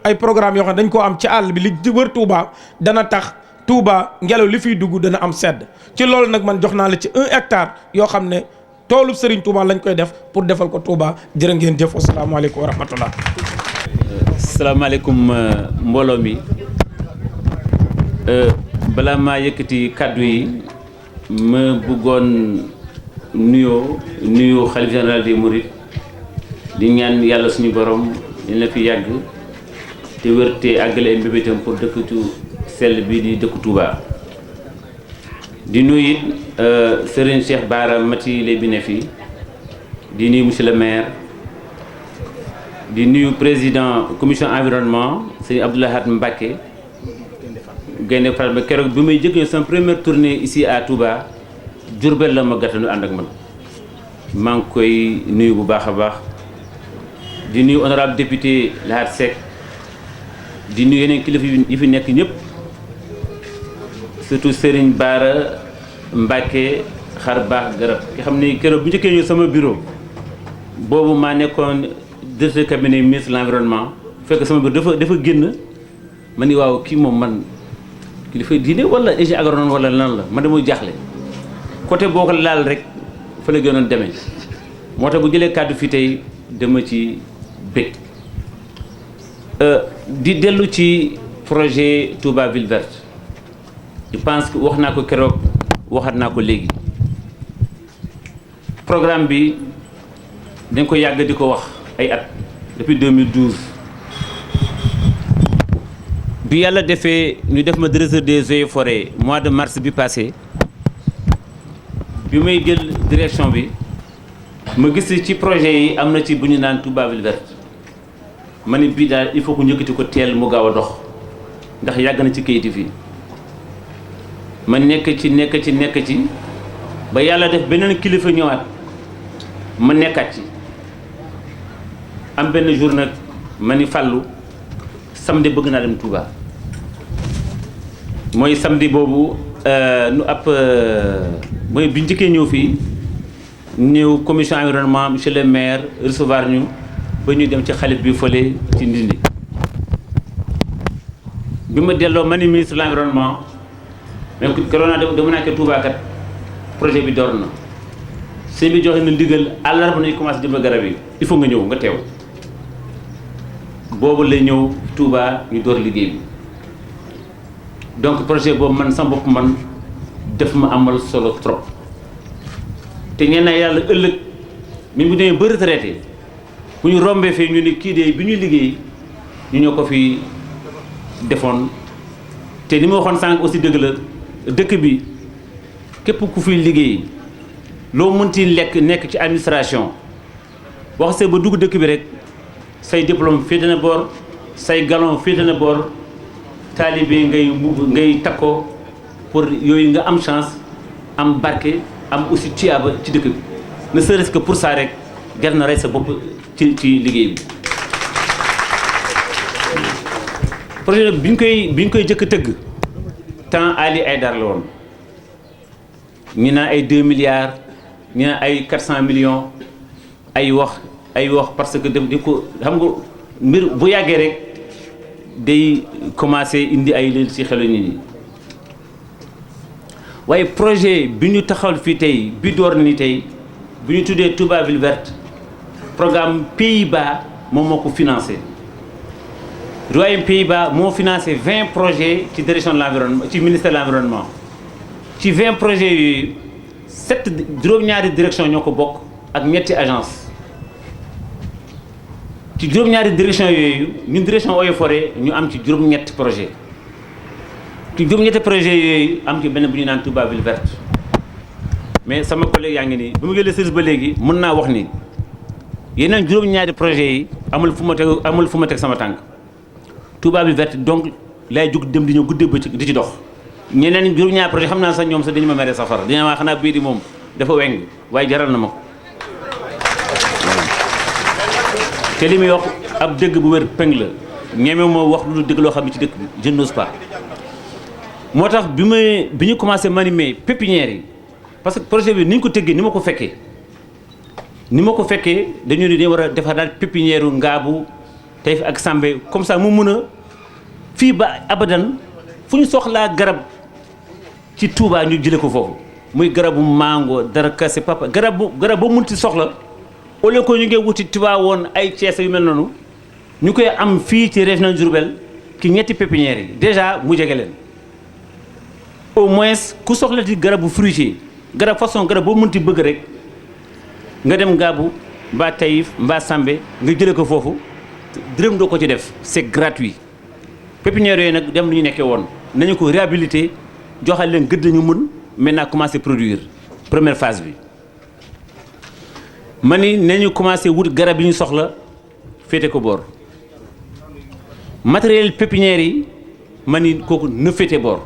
ay programme yoo xam ne dañ koo am ci àll bi li wër Touba dana tax Touba ngelaw li fiy dugg dana am sedd ci loolu nag man jox naa la ci 1 hectare yoo xam ne toolu Serigne Touba lañ koy def pour defal ko Touba jërë ngeen jëf asalaamaaleykum wa rahmatullah. salaamaaleykum mbooloo mi balaa maa yëkkati kàddu yi ma bëggoon nuyu xalif général des Mourides di ñaan yàlla suñu borom ñu la fi yàgg te wér te àggale ay mbébétam pour dëkk ci sell bi di dëkk Touba. di nuyu it Serigne Cheikh Bara Mati lay bi ne fii di nuyu monsieur le maire di nuyu président commission environnement Serigne Abdoulahat Mbacké Gaynde Fatma keroog bi may jëkkee sama première tournée ici à Touba Diourbel la ma gàttanu ànd ak man maa ngi koy nuyu bu baax a baax di nuyu honorable député Lahat Seck di nuyu yeneen kilifa yi fi nekk ñëpp surtout Serigne Bara Mbacké xar baax garab ki xam ni keroog bu njëkkee ñëw sama bureau boobu maa nekkoon directeur cabinet ministre de l'environnement fekk sama bureau dafa génn ma ni waaw kii moom man kilifa diine wala ingénieur agronome wala lan la man dama jaaxle côté boo ko laal rek fa la gënoon demee moo tax bu jëlee kàddu fii tey dama ci bëgg di dellu ci projet Touba Ville Verte je pense que wax naa ko keroog waxaat naa ko léegi programme bi dañ ko yàgg di ko wax ay at depuis 2012 bi yàlla defee ñu def ma directeur des eaux et forêts mois de mars bi passé bi may jël direction bi ma gis ci projet yi am na ci bu ñu naan Touba Ville Verte ma ne bii daal il faut que njëkkati ko teel mu gaaw a dox ndax yàgg na ci kayiti fii ma nekk ci ba yàlla def beneen kilifa ñëwaat ma nekkaat ci am benn jour nag ma ni fàllu samedi bëgg naa dem Touba mooy samedi boobu nu ab mooy bi njëkkee ñëw fii ñëw commission environnement monsieur le maire recevoir ñu ba ñu dem ci xalif bi fële ci Ndindi bi ma delloo ma ni ministre de l'environnement mais keroog naa dama naa ko Touba kat projet bi door na sëñ bi joxe na ndigal àllarba nañu commencé jëmba garab yi il faut nga ñëw nga teew boobu la ñëw Touba ñu door liggéey bi donc projet boobu man sama bopp man def ma amal solo trop te ñeen naa yàlla ëllëg mi bu demee ba retraité bu ñu rombee fii ñu ni kii de bi ñuy liggéey ñu ñoo ko fi defoon te li ma waxoon sànq aussi dëgg la dëkk bi képp ku fiy liggéey loo mënti nekk ci administration wax see ba dugg dëkk bi rek say diplôme féete na boor say galon féete na boor taalibe ngay takkoo pour yooyu nga am chance am barke am aussi tuyaaba ci dëkk bi ne serait-ce que pour ça rek jar na rey sa bopp ci liggéey bi. projet bi ñu koy jëkk tëgg temps Ali Aïdar la woon ñu naan ay 2 milliards ñu naan ay 400 millions ay wax parce que di ko xam nga mbir bu yàggee rek day commencé indi ay lël ci xelu nit ñi waaye projet bi ñu taxawal fii tey bi door ni tey bu ñu tuddee Touba Ville Verte programme Pays-Bas moom moo ko financé Royaume Pays-Bas moo financé 20 projets ci direction de l'environnement ci ministère de l'environnement ci 20 projets yooyu 7 juróom-ñaari direction ñoo ko bokk ak ñetti agence ci juróom-ñaari direction yooyu ñun direction Eaux et Forêts ñu am ci juróom-ñetti projet ci juróom-ñetti projet yooyu am ci benn bu ñu naan Touba Ville Verte mais sama collègue yaa ngi nii bi mu jëlee service ba léegi mën naa wax ni yeneen juróom-ñaari projets yi amul fu ma teg sama tànk Touba Ville Verte donc lay jug dem di ñëw guddee ba di ci dox ñeneen juróom-ñaari projet xam naa sax ñoom sax dañu ma mere safara dañu ma xanaa bii di moom dafa weng waaye jaral na ma ko te li muy wax ab dëgg bu wér peng la ñeme moo wax lu dëgg loo xam ne ci dëkk bi je n'ose pas moo tax bi ñu commencé manimer pépinière yi parce que projet bi ni ñu ko tëggee ni ma ko fekkee dañu ne dañu war a defar daal pépinière Ngaabu Taïf ak Sambé comme ça mu mun a fii ba abadan fu ñu soxlaa garab ci Touba ñu jëlee ko foofu muy garabu mango dara kase papa garab boo munti soxla au lieu que ñu ngi wuti Touba woon ay Thiès yu mel noonu ñu koy am fii ci région Diourbel ki ñetti pépinières yi déjà mu jege leen au moins ku soxla ci garabu fruitier garab façon garab boo munti bëgg rek nga dem Ngaabu mbaa Taïf mbaa Sambé nga jëlee ko foofu dërëm doo ko ci def c'est gratuit pépinière yooyu nag dem lu ñu nekkee woon nañu ko réhabiliter joxal leen gëdd ñu mën maintenant commencer produire première phase bi ma ni nañu commencer wut garab yi ñu soxla féete ko boor matériel pépinière yi ma ni kooku na féete boor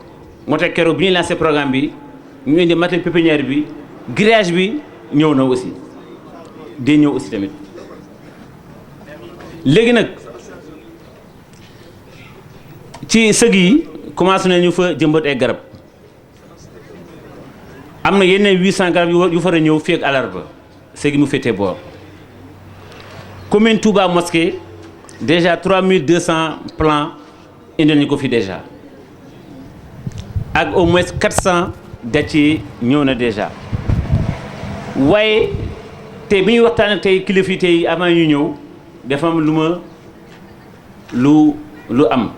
moo tax keroog bi ñuy lancé programme bi ñu indi matériel pépinière bi grillage bi ñëw na aussi day ñëw aussi tamit léegi nag ci sëg yi commencé nañu fa jëmbat ay garab am na yeneen 800 garab yu fara ñëw fii ak àllarba sëg yi mu féetee boor commune Touba Mosquée déjà 3200 plants indi nañu ko fi déjà ak au moins 400 dattiers ñëw na déjà waaye tey bi ñuy waxtaan ak tey kilifa yi tey avant ñu ñëw dafa am lu am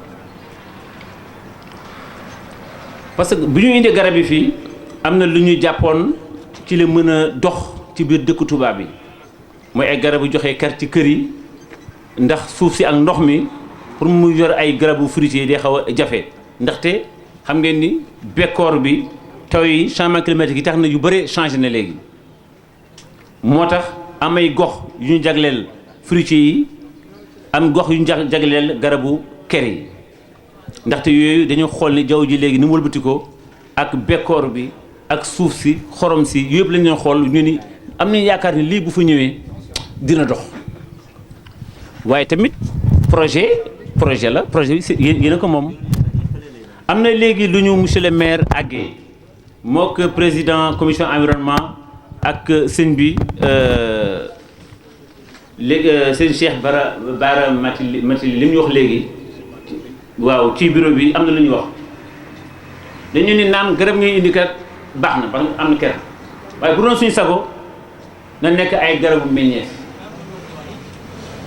parce que bi ñu indi garab yi fii am na lu ñu jàppoon ci la mën a dox ci biir dëkku Touba bi mooy ay garabu joxe kar ci kër yi ndax suuf si ak ndox mi pour mu yor ay garabu fruitier day xaw a jafe ndaxte xam ngeen ni bekkoor bi taw yi changement climatique yi tax na yu bëre changé na léegi moo tax am ay gox yu ñu jagleel fruitier yi am gox yu ñu jagleel garabu ker yi ndaxte yooyu dañu xool ni jaww ji léegi ni mu wëlbati ko ak bekkoor bi ak suuf si xorom si yëpp lañu doon xool ñu ni am nañu yaakaar ni lii bu fa ñëwee dina dox waaye tamit projet la projet bi yéen a ko moom am na léegi lu ñu monsieur le maire àggee moo ko président commission environnement ak sëñ bi léegi sëñ Cheikh Bara Matili li mu wax léegi waaw ci bureau bi am na lu ñu wax dañu ni naan garab ngay indi kat baax na parce que am na ker waaye bu doon suñu sago na nekk ay garabu meññeef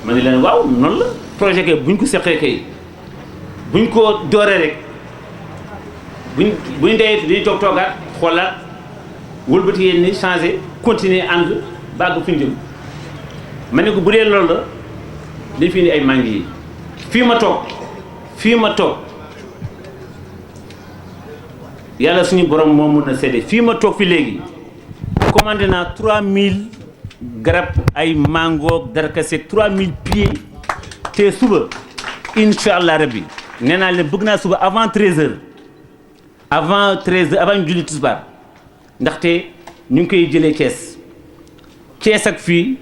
ma ne leen waaw noonu la projet kay buñ ko seqee kay buñ ko dooree rek buñ dee dañuy toogaat xoolaat wëlbati yéen ni changé continuer ànd bàgg fu ñu jëm ma ne ko bu dee loolu la dañ fi indi ay mangue yi fii ma toog yàlla suñu borom moo mën a séddee fii ma toog fi léegi commandé naa 3000 garab ay mango darkase 3000 pieds te suba incha allah rabbi nee naa leen bëgg naa suba avant 13h avant ñu julli tisbaar ndaxte ñu ngi koy jëlee Thiès ak fii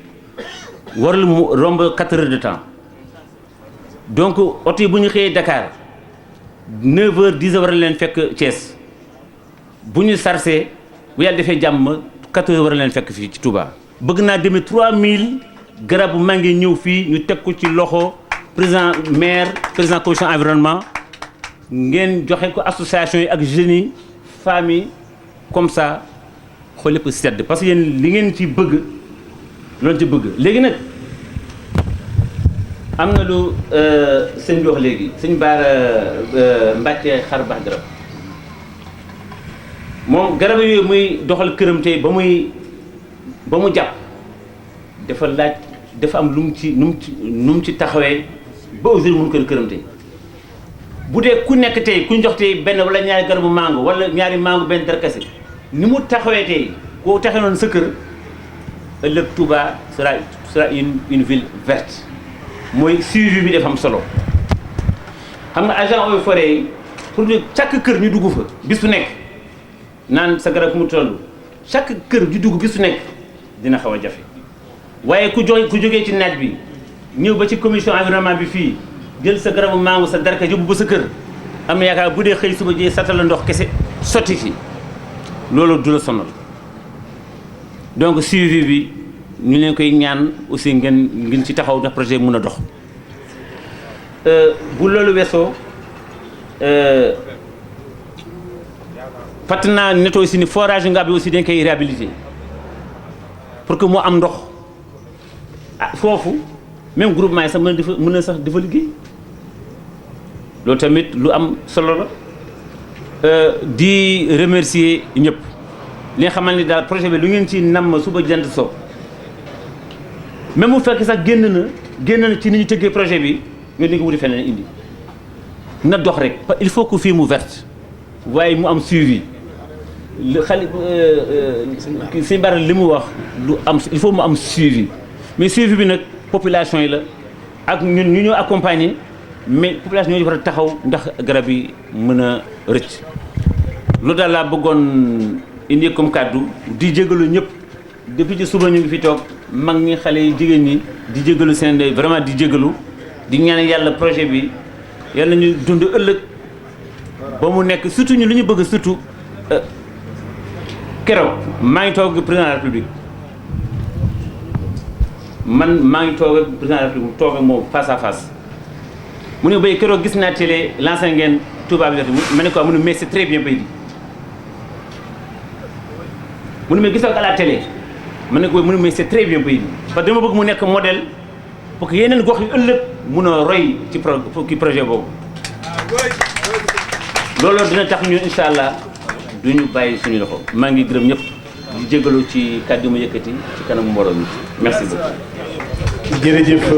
warul mu romb 4 heures de temps donc oto yi bu ñu xëyee Dakar 9h 10h war leen fekk Thiès bu ñu sarsee bu yàlla defee jàmm 4h war leen fekk fii ci Touba. bëgg naa demee 3000 garabu mangue ñëw fii ñu teg ko ci loxo président maire président commission environnement ngeen joxe ko association yi ak jeunes yi femmes yi comme ça xool lépp sedd parce que yéen li ngeen ci bëgg loolu ci bëgg léegi nag am na lu sëñ bi wax léegi sëñ Baara Mbàkke xar baax garab moom garab yooyu muy doxal këram tey ba mu jàpp dafa laaj dafa am lu mu ci nu mu ci taxawee ba aujourd'hui mun kër këram tey bu dee ku nekk tey ku ñu jox tey benn wala ñaari garabu mango wala ñaari mango benn darkase ni mu taxawee tey koo taxee noonu sa kër ëllëg Touba sera une ville verte mooy suivi bi dafa am solo xam nga agent eaux et forêts yi pour ñu chaque kër ñu dugg fa bis bu nekk naan sa garab fu mu toll chaque kër ju dugg bis bu nekk dina xaw a jafe waaye ku jógee ci naaj bi ñëw ba ci commission environnement bi fii jël sa garabu mango sa darka yóbbu ba sa kër am na yaakaar bu dee xëy suba jee satal la ndox kese sotti fi loolu du la sonal donc suivi bi ñu leen koy ñaan aussi ngeen ci taxaw ndax projet mun a dox bu loolu weesoo fàtt naa netoo aussi ni forage nga bi aussi dañ koy réhabiliter pour que mu am ndox foofu même groupement yi sax mën na sax dafa liggéey loolu tamit lu am solo la di remercier ñëpp li nga xamal ni daal projet bi lu ngeen ci namm suba jant so même mu fekk sax génn na ci ni ñu tëggee projet bi nga di nga wuti feneen indi na dox rek il faut que fii mu verte waaye mu am suivi si mbar li mu wax lu am il faut mu am suivi mais suivi bi nag population yi la ak ñun ñu ñoo accompagner mais population yi war a taxaw ndax garab yi mën a rëcc loolu daal laa bëggoon indi comme kàddu di jégalu ñëpp depuis ci suba ñu ngi fi toog mag ñi xale yi jigéen ñi di jégalu seen vraiment di jégalu di ñaan yàlla projet bi yàlla ñu dund ëllëg ba mu nekk surtout ñu lu ñu bëgg surtout keroog maa ngi toog président de la république maa ngi toog ak président de la république mu toog ak moom face à face mu ne bay keroog gis naa télé lancé ngeen Touba bi ma ne ko mu ne mais c'est très bien bay di mu ne mais gisoo ko à la télé ma ne ko mu ne mais c'est très bien bay di parce que dama bëgg mu nekk modèle pour que yeneen gox yu ëllëg mun a roy ci projet boobu loolu dina tax ñu incha allah du ñu bàyyi suñu loxo maa ngi gërëm ñëpp di jégalu ci kàddu ma yëkkati ci kanamu mbooloo mi merci beaucoup. jërëjëf.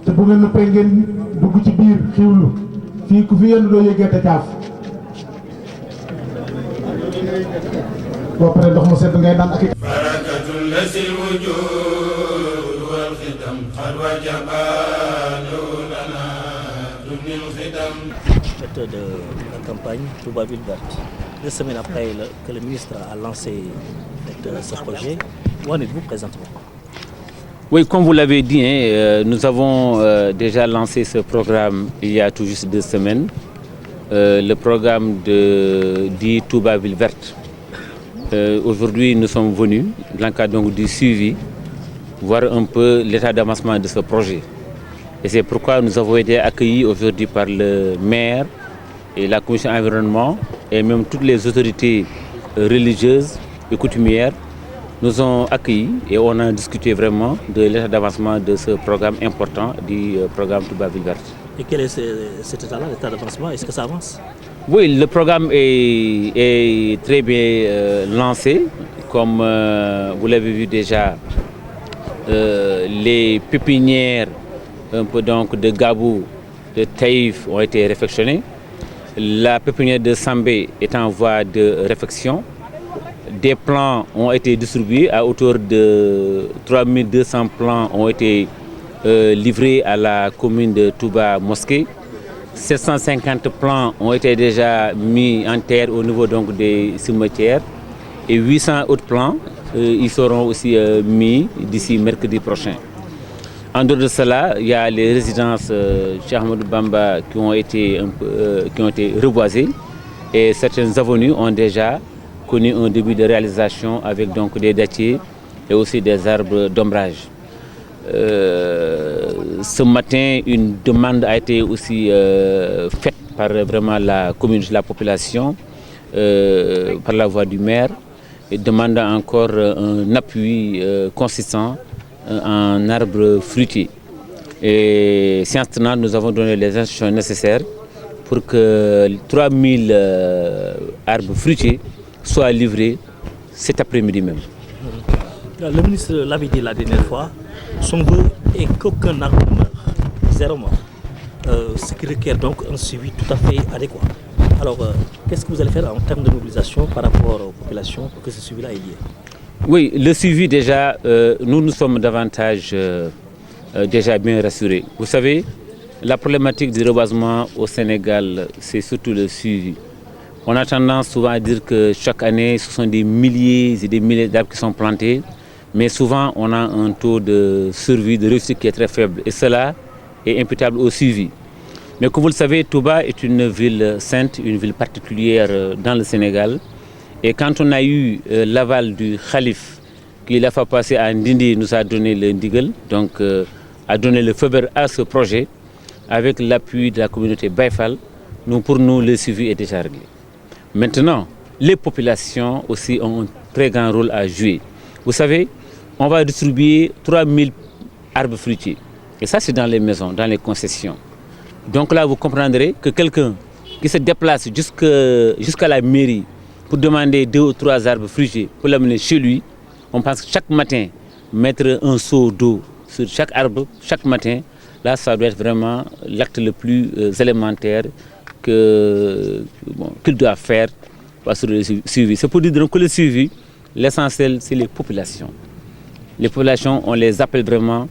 te bu ngeen noppee ngeen dugg ci biir xiwlu fii ku fi yenn doo yëgee te caaf boo paree ndox mu sedd ngay naan ak barakatul lasil wujud wal xidam xad wajaba lana dunil xidam. De la campagne Touba Ville Verte. 2 semaines après que le ministre a lancé ce projet, où en êtes-vous présentement? Oui, comme vous l'avez dit, nous avons déjà lancé ce programme il y a tout juste 2 semaines, le programme dit Touba Ville Verte. Aujourd'hui, nous sommes venus, dans le cadre donc du suivi, voir un peu l'état d'avancement de ce projet. Et c'est pourquoi nous avons été accueillis aujourd'hui par le maire et la commission environnement et même toutes les autorités religieuses et coutumières nous ont accueillis et on a discuté vraiment de l'état d'avancement de ce programme important du programme Touba Ville Verte. Et quel est cet état-là, l'état d'avancement? Est-ce que ça avance? Oui, le programme est très bien lancé. Comme vous l'avez vu déjà, les pépinières un peu donc de Gabou, de Taïf ont été réfectionnées. La pépinière de Sambé est en voie de réfection. Des plants ont été distribués à hauteur de 3200 plants ont été livrés à la commune de Touba Mosquée. 750 plants ont été déjà mis en terre au niveau donc des cimetières et 800 autres plants ils seront aussi mis d'ici mercredi prochain. En dehors de cela, il y a les résidences Cheikh Ahmadou Bamba qui ont été reboisées et certaines avenues ont déjà connu un début de réalisation avec donc des dattiers et aussi des arbres d'ombrage. Ce matin, une demande a été aussi faite par vraiment la communauté, la population, par la voix du maire, et demandant encore un appui consistant en arbres fruitiers. Et séance tenante, nous avons donné les instructions nécessaires pour que 3000 arbres fruitiers soient livrés cet après-midi même. Le ministre l'avait dit la dernière fois, son vœu est qu'aucun arbre ne meurt, zéro mort. Ce qui requiert donc un suivi tout à fait adéquat. Alors, qu'est-ce que vous allez faire en termes de mobilisation par rapport aux populations pour que ce suivi-là ait lieu? Oui, le suivi déjà, nous sommes davantage déjà bien rassurés. Vous savez, la problématique du reboisement au Sénégal, c'est surtout le suivi. On a tendance souvent à dire que chaque année, ce sont des milliers et des milliers d'arbres qui sont plantés, mais souvent on a un taux de survie, de réussite qui est très faible. Et cela est imputable au suivi. Mais comme vous le savez, Touba est une ville sainte, une ville particulière dans le Sénégal. Et quand on a eu l'aval du Khalif, qui l'a fait passer à Ndindi, nous a donné le ndigal, donc a donné le feu vert à ce projet, avec l'appui de la communauté Baïfal, pour nous, le suivi est déjà réglé. Maintenant, les populations aussi ont un très grand rôle à jouer. Vous savez, on va distribuer 3000 arbres fruitiers. Et ça, c'est dans les maisons, dans les concessions. Donc là, vous comprendrez que quelqu'un qui se déplace jusqu'à la mairie pour demander 2 ou 3 arbres fruitiers pour l'amener chez lui, on pense que chaque matin, mettre un seau d'eau sur chaque arbre, chaque matin, là, ça doit être vraiment l'acte le plus élémentaire qu'il doit faire pour assurer le suivi. C'est pour dire donc que le suivi, l'essentiel, c'est les populations. Les populations, on les appelle vraiment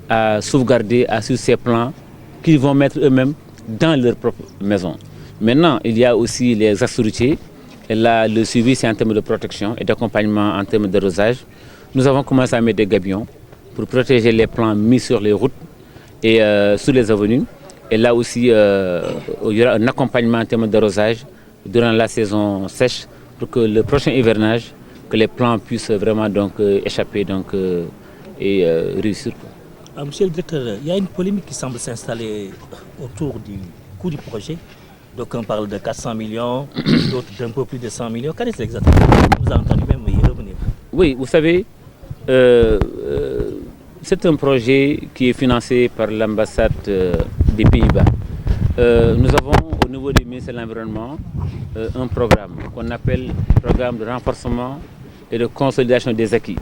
à sauvegarder, à suivre ces plans qu'ils vont mettre eux-mêmes dans leur propre maison. Maintenant, il y a aussi les axes routiers. Et là, le suivi, c'est en termes de protection et d'accompagnement en termes d'arrosage. Nous avons commencé à mettre des gabions pour protéger les plants mis sur les routes et sur les avenues. Et là aussi, il y aura un accompagnement en termes d'arrosage durant la saison sèche pour que le prochain hivernage, que les plants puissent vraiment donc, échapper et réussir. Monsieur le directeur, il y a une polémique qui semble s'installer autour du coût du projet. Donc on parle de 400 millions, d'autres d'un peu plus de 100 millions. Quel est exactement? Vous avez entendu même y revenir. Oui, vous savez, c'est un projet qui est financé par l'ambassade des Pays-Bas. Nous avons au niveau du ministère de l'Environnement un programme qu'on appelle programme de renforcement et de consolidation des acquis.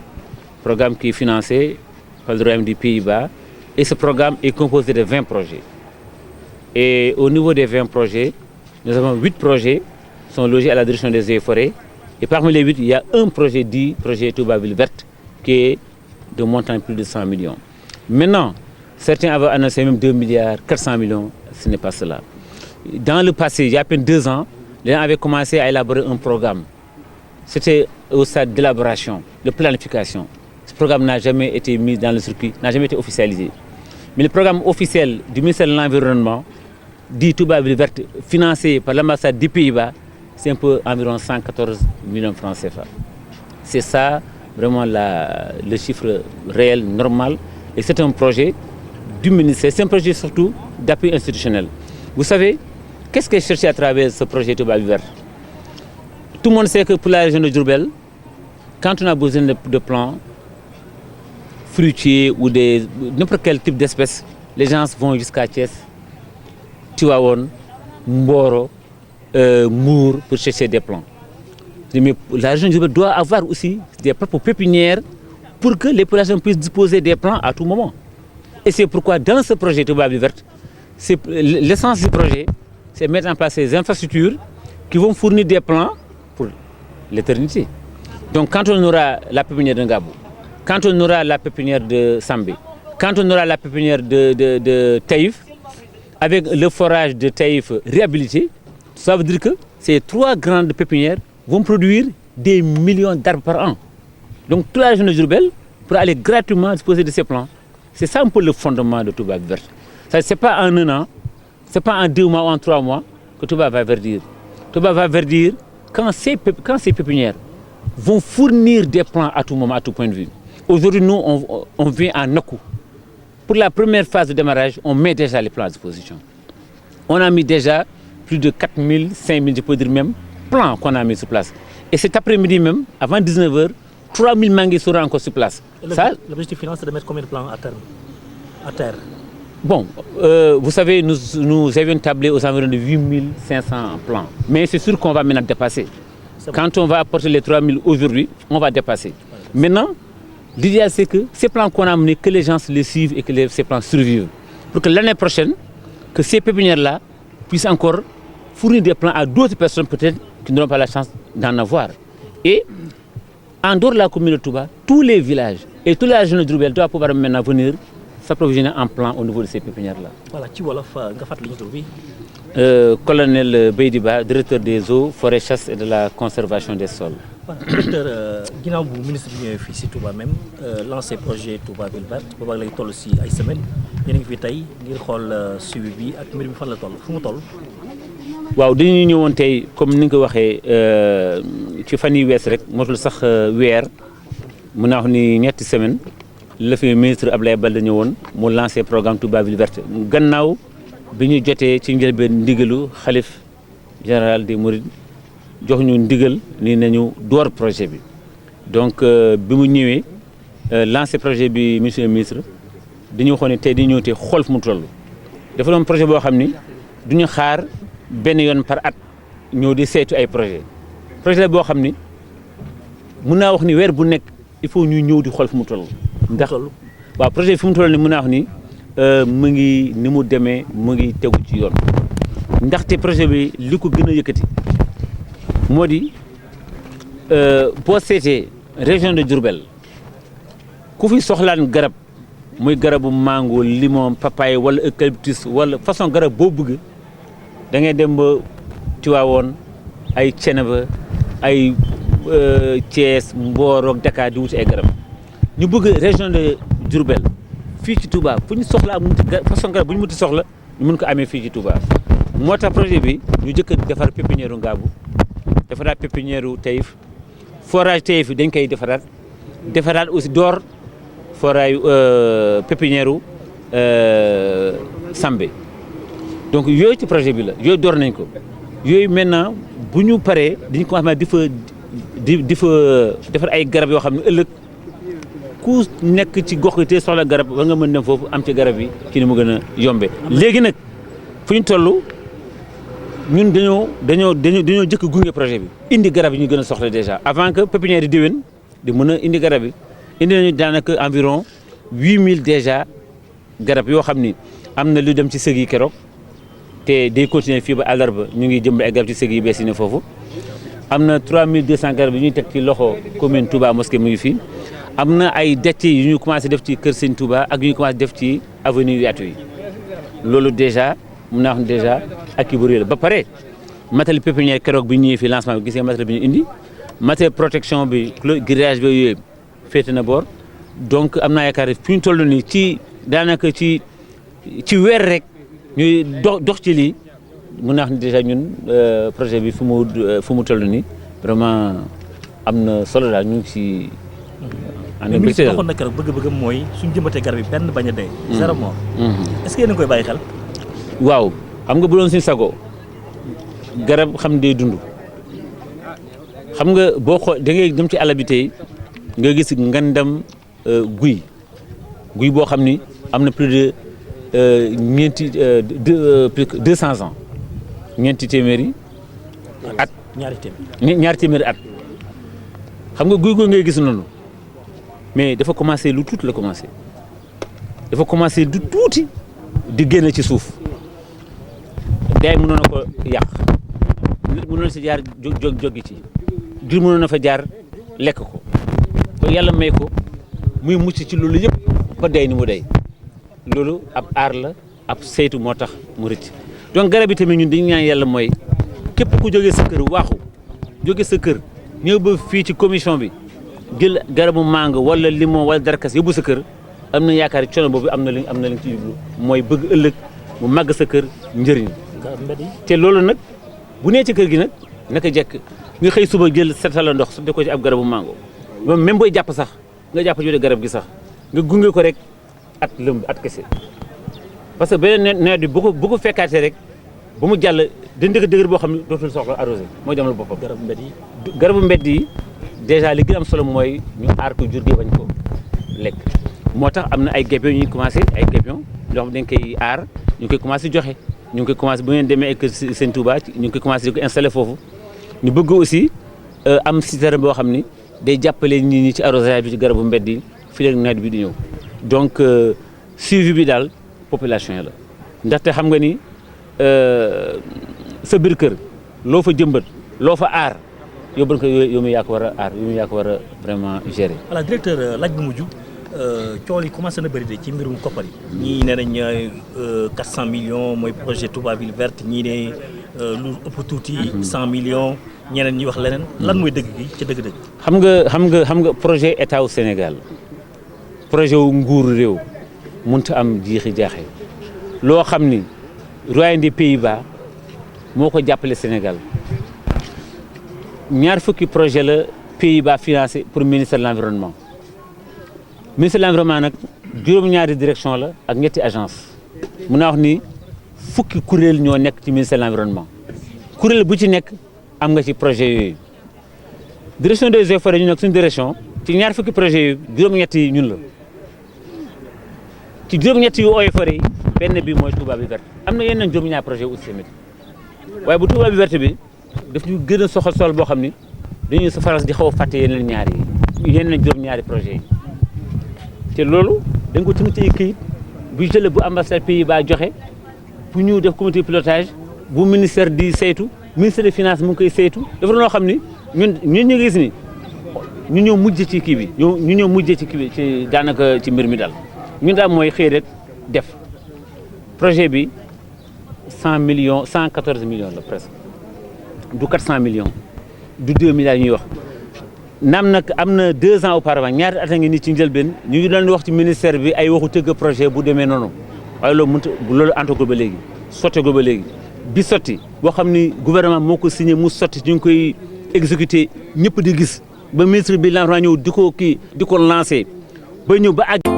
Programme qui est financé par le Royaume des Pays-Bas. Et ce programme est composé de 20 projets. Et au niveau des 20 projets, nous avons 8 projets qui sont logés à la direction des eaux et forêts. Et parmi les 8, il y a un projet dit projet Touba Ville Verte qui est de montant plus de 100 millions. Maintenant, certains avaient annoncé même 2 milliards, 400 millions, ce n'est pas cela. Dans le passé, il y a à peine 2 ans, les gens avaient commencé à élaborer un programme. C'était au stade d'élaboration, de planification. Ce programme n'a jamais été mis dans le circuit, n'a jamais été officialisé. Mais le programme officiel du ministère de l'Environnement, dit Touba Ville Verte, financé par l'ambassade des Pays-Bas, c'est un peu environ 114 millions de francs CFA. C'est ça, vraiment le chiffre réel, normal. Et c'est un projet du ministère, c'est un projet surtout d'appui institutionnel. Vous savez, qu'est-ce qui est cherché à travers ce projet Touba Ville Verte? Tout le monde sait que pour la région de Diourbel, quand on a besoin de plants fruitiers ou n'importe quel type d'espèce, les gens vont jusqu'à Thiès, Tivaouane, Mboro, Mour pour chercher des plants. Mais la région de Diourbel doit avoir aussi des propres pépinières pour que les populations puissent disposer des plants à tout moment. Et c'est pourquoi dans ce projet Touba Ville Verte, l'essence du projet, c'est mettre en place ces infrastructures qui vont fournir des plants pour l'éternité. Donc quand on aura la pépinière de Ngabou, quand on aura la pépinière de Sambé, quand on aura la pépinière de Taïf, avec le forage de Taïf réhabilité, ça veut dire que ces 3 grandes pépinières vont produire des millions d'arbres par an. Donc toute la région de Diourbel pourra aller gratuitement disposer de ces plants. C'est ça un peu le fondement de Touba Vert. Ce n'est pas en 1 an, ce n'est pas en 2 mois ou en 3 mois que Touba va verdir. Touba va verdir quand ces pépinières vont fournir des plants à tout moment, à tout point de vue. Aujourd'hui, nous, on vient à Nakou. Pour la première phase de démarrage, on met déjà les plants à disposition. On a mis déjà plus de 4000, 5000, je peux dire même, plants qu'on a mis sur place. Et cet après-midi même, avant 19h, 3000 manguiers seront encore sur place. L'objectif final, c'est de mettre combien de plants à terre? Bon, vous savez, nous avions tablé aux environs de 8500 plans. Mais c'est sûr qu'on va maintenant dépasser. Quand on va apporter les 3000 aujourd'hui, on va dépasser. Maintenant, l'idéal c'est que ces plans qu'on a amenés, que les gens les suivent et que ces plans survivent. Pour que l'année prochaine, que ces pépinières-là puissent encore fournir des plans à d'autres personnes peut-être qui n'auront pas la chance d'en avoir. Et en dehors de la commune de Touba, tous les villages et toute la région de Diourbel doivent pouvoir maintenant venir s'approvisionner en plan au niveau de ces pépinières-là. Voilà, ci wolof nga fàttali ñu tur bi. Colonel Beydi Ba, directeur des eaux, forêts, chasse et de la conservation des sols. Voilà, directeur ginnaaw bu ministre bi ñëwee fii si Touba même lancé projet Touba Ville Verte boobaag lay toll si ay semaines yéen a ngi fi tey ngir xool suivi bi ak mbir bi fan la toll fu mu toll. waaw dañuy ñëwoon tey comme ni nga ko waxee ci fan yi wees rek motul sax weer mun naa wax ni ñetti semaine la fi ministre Abdoulaye Baldé ñëwoon mu lancé programme Touba Ville Verte gannaaw bi ñu jotee ci njëlbeen ndigalu xalif général des Mourides jox ñu ndigal ni nañu door projet bi donc bi mu ñëwee lancé projet bi monsieur le ministre dañu waxoon ne tey di ñëw te xool fu mu toll dafa doon projet boo xam ni duñu xaar benn yoon par at ñëw di saytu ay projet la boo xam ni mun naa wax ni weer bu nekk il faut ñuy ñëw di xool fu mu toll ndax waaw projet bi fu mu toll ni mun naa wax ni mu ngi ni mu demee mu ngi tegu ci yoon ndaxte projet bi li ko gën a yëkkati moo di boo seetee région de Diourbel ku fi soxlaan garab muy garabu mango limon papaye wala eucalyptus wala façon garab boo bëgg da ngay dem ba Tivaouane ay Thiénaba ay Thiès Mboro ak Dakar di wuti ay garab ñu bëgg région de Diourbel fii ci Touba fu ñu soxla am façon garab bu ñu muti soxla ñu mën ko amee fii ci Touba moo tax projet bi ñu jëkk a defar pépinière u Ngaabu defaraat pépinière u Taïf forage Taïf dañ koy defaraat aussi door forage pépinière u Sambé donc yooyu ci projet bi la yooyu door nañ ko yooyu maintenant bu ñu paree dañu ko xam di fa defar ay garab yoo xam ne ëllëg ku nekk ci gox yi te soxla garab war nga mën dem foofu am ci garab yi ci ni mu gën a yombe léegi nag fu ñu toll ñun dañoo jëkk gunge projet bi indi garab yi ñu gën a soxla déjà avant que pépinière di déwén di mën a indi garab yi indi nañu daanaka environ 8000 déjà garab yoo xam ni am na lu dem ci sëg yi keroog te day continuer fii ba àllarba ñu ngi jëmb ay garab ci sëg yi bees yi ne foofu am na 3200 garab yu ñuy teg ci loxo commune Touba Mosquée mu ngi fii am na ay detti yu ñu commencé def ci Kër Sëñ Touba ak yu ñu commencé def ci avenue Yaatu yi loolu déjà mun naa wax ne déjà ak i bëri la ba pare matériel pépinière keroog bi ñëwee fii lancement bi gis nga matériel bi ñu indi matériel protection bi grillage bi yooyu féete na boor donc am naa yaakaar fi ñu toll nii ci daanaka ci weer rek ñuy dox ci lii mun naa wax ne déjà ñun projet bi fu mu toll nii vraiment am na solo daal ñu ngi si. mais ministre waxoon na keroog bëgg-bëggam mooy suñ jëmbatee garab yi benn bañ a dee. zéro mort. est-ce que yéen a ngi koy bàyyi xel. waaw xam nga bu doon suñu sago garab xam day dund xam nga boo xool da ngay dem ci àll bi tey nga gis ngandam guy boo xam ni am na plus de plus que 200 ans ñeenti téeméeri at. ñaari téeméeri at xam nga guy googu ngay gis noonu mais dafa commencé lu tuuti la commencé dafa commencé du tuuti di génn ci suuf day mënoon na ko yàq nit mënoon si jaar jógi ci jur mënoon na fa jaar lekk ko ba yàlla may ko muy mucc ci loolu yëpp ba day ni mu day loolu ab aar la ab saytu moo tax mu rëcc donc garab yi tamit ñun dañu ñaan yàlla mooy képp ku jógee sa kër waaxu jóge sa kër ñëw ba fii ci commission bi jël garabu mango wala limon wala darkas yóbbu sa kër am na yaakaar coono boobu am na li ci jublu mooy bëgg ëllëg mu màgg sa kër njëriñ te loolu nag bu nee ci kër gi nag naka jekk nga xëy suba jël setal la ndox su de ko ci ab garabu mango même booy jàpp sax nga jàpp ci garab gi sax nga gunge ko rek at lëmb at kese parce que beneen nawet bi bu ko fekkaatee rek ba mu jàll dëndëk dëgër boo xam ne dootul soxla arrosé mooy demal boppam. garabu mbedd yi déjà li gën am solo mooy ñu aar ko jur gi bañ ko lekk moo tax am na ay gépion ñuy commencé ay gépion loo xam dañ koy aar ñu ngi koy commencé joxe ñu ngi koy commencé bu ngeen demee ak seen Touba ñu ngi koy commencé di ko installé foofu ñu bëgg aussi am citerne boo xam ni day jàppale nit ñi ci arrosage bi ci garabu mbedd yi fii ak nawet bi di ñëw donc suivi bi daal population yi la ndaxte xam nga ni sa biir kër loo fa jëmbat loo fa aar yóbbal ko yow mi yaa ko war a aar yow mi yaa ko war a vraiment gérer. voilà directeur laaj bu mujj coow yi commencé na bëri de ci mbirum koppar yi. ñii nee nañ 400 millions mooy projet Touba Ville Verte ñii ne lu ëpp tuuti 100 millions ñeneen ñi wax leneen. lan mooy dëgg gi ci dëgg-dëgg. xam nga projet état wu Sénégal projet wu nguur réew mënut a am jiixi jaaxe loo xam ni Royaume des Pays-Bas moo ko jàppale Sénégal. ñaar fukki projet la Pays-Bas financé pour ministère de l'environnement ministère de l'environnement nag juróom-ñaari direction la ak ñetti agence mun naa wax ni fukki kuréel ñoo nekk ci ministère de l'environnement kuréel bu ci nekk am nga ci projet yooyu direction des eaux et forêts ñu nag suñu direction ci ñaar fukki projet yooyu juróom-ñett yi ñun la ci juróom-ñett yu eaux et forêts yi benn bi mooy Touba Ville Verte am na yeneen juróom-ñaari projet aussi tamit waaye bu Touba Ville Verte bi daf ñu gën a soxal sol boo xam ni dañuy sa faral di xaw a fàtte yeneen ñaari juróom-ñaari projet yi te loolu dañ ko tënk ci ay këyit bu jëlee bu ambassade Pays-Bas joxe bu ñu def comité pilotage bu ministère di saytu ministère des finances mu ngi koy saytu dafa loo xam ni ñun ñu gis ni ñu ñëw mujj ci kii bi ñu ñëw mujj ci kii bi ci daanaka ci mbir mi daal ñun daal mooy xëy rek def projet bi 100 millions 114 millions la presque. du 400 millions du 2 milliards ñuy wax naam nag am na 2 ans auparavant ñaari at a ngi nii ci njëlbeen ñu ngi doon wax ci ministère bi ay waxu tëgg projet bu demee noonu waaye loolu antagul ba léegi sottagul ba léegi bi sotti boo xam ni gouvernement moo ko signé mu sotti ñu ngi koy exécuté ñëpp di gis ba ministre bi l'environnement ñëw di ko lancé ba ñëw ba àgg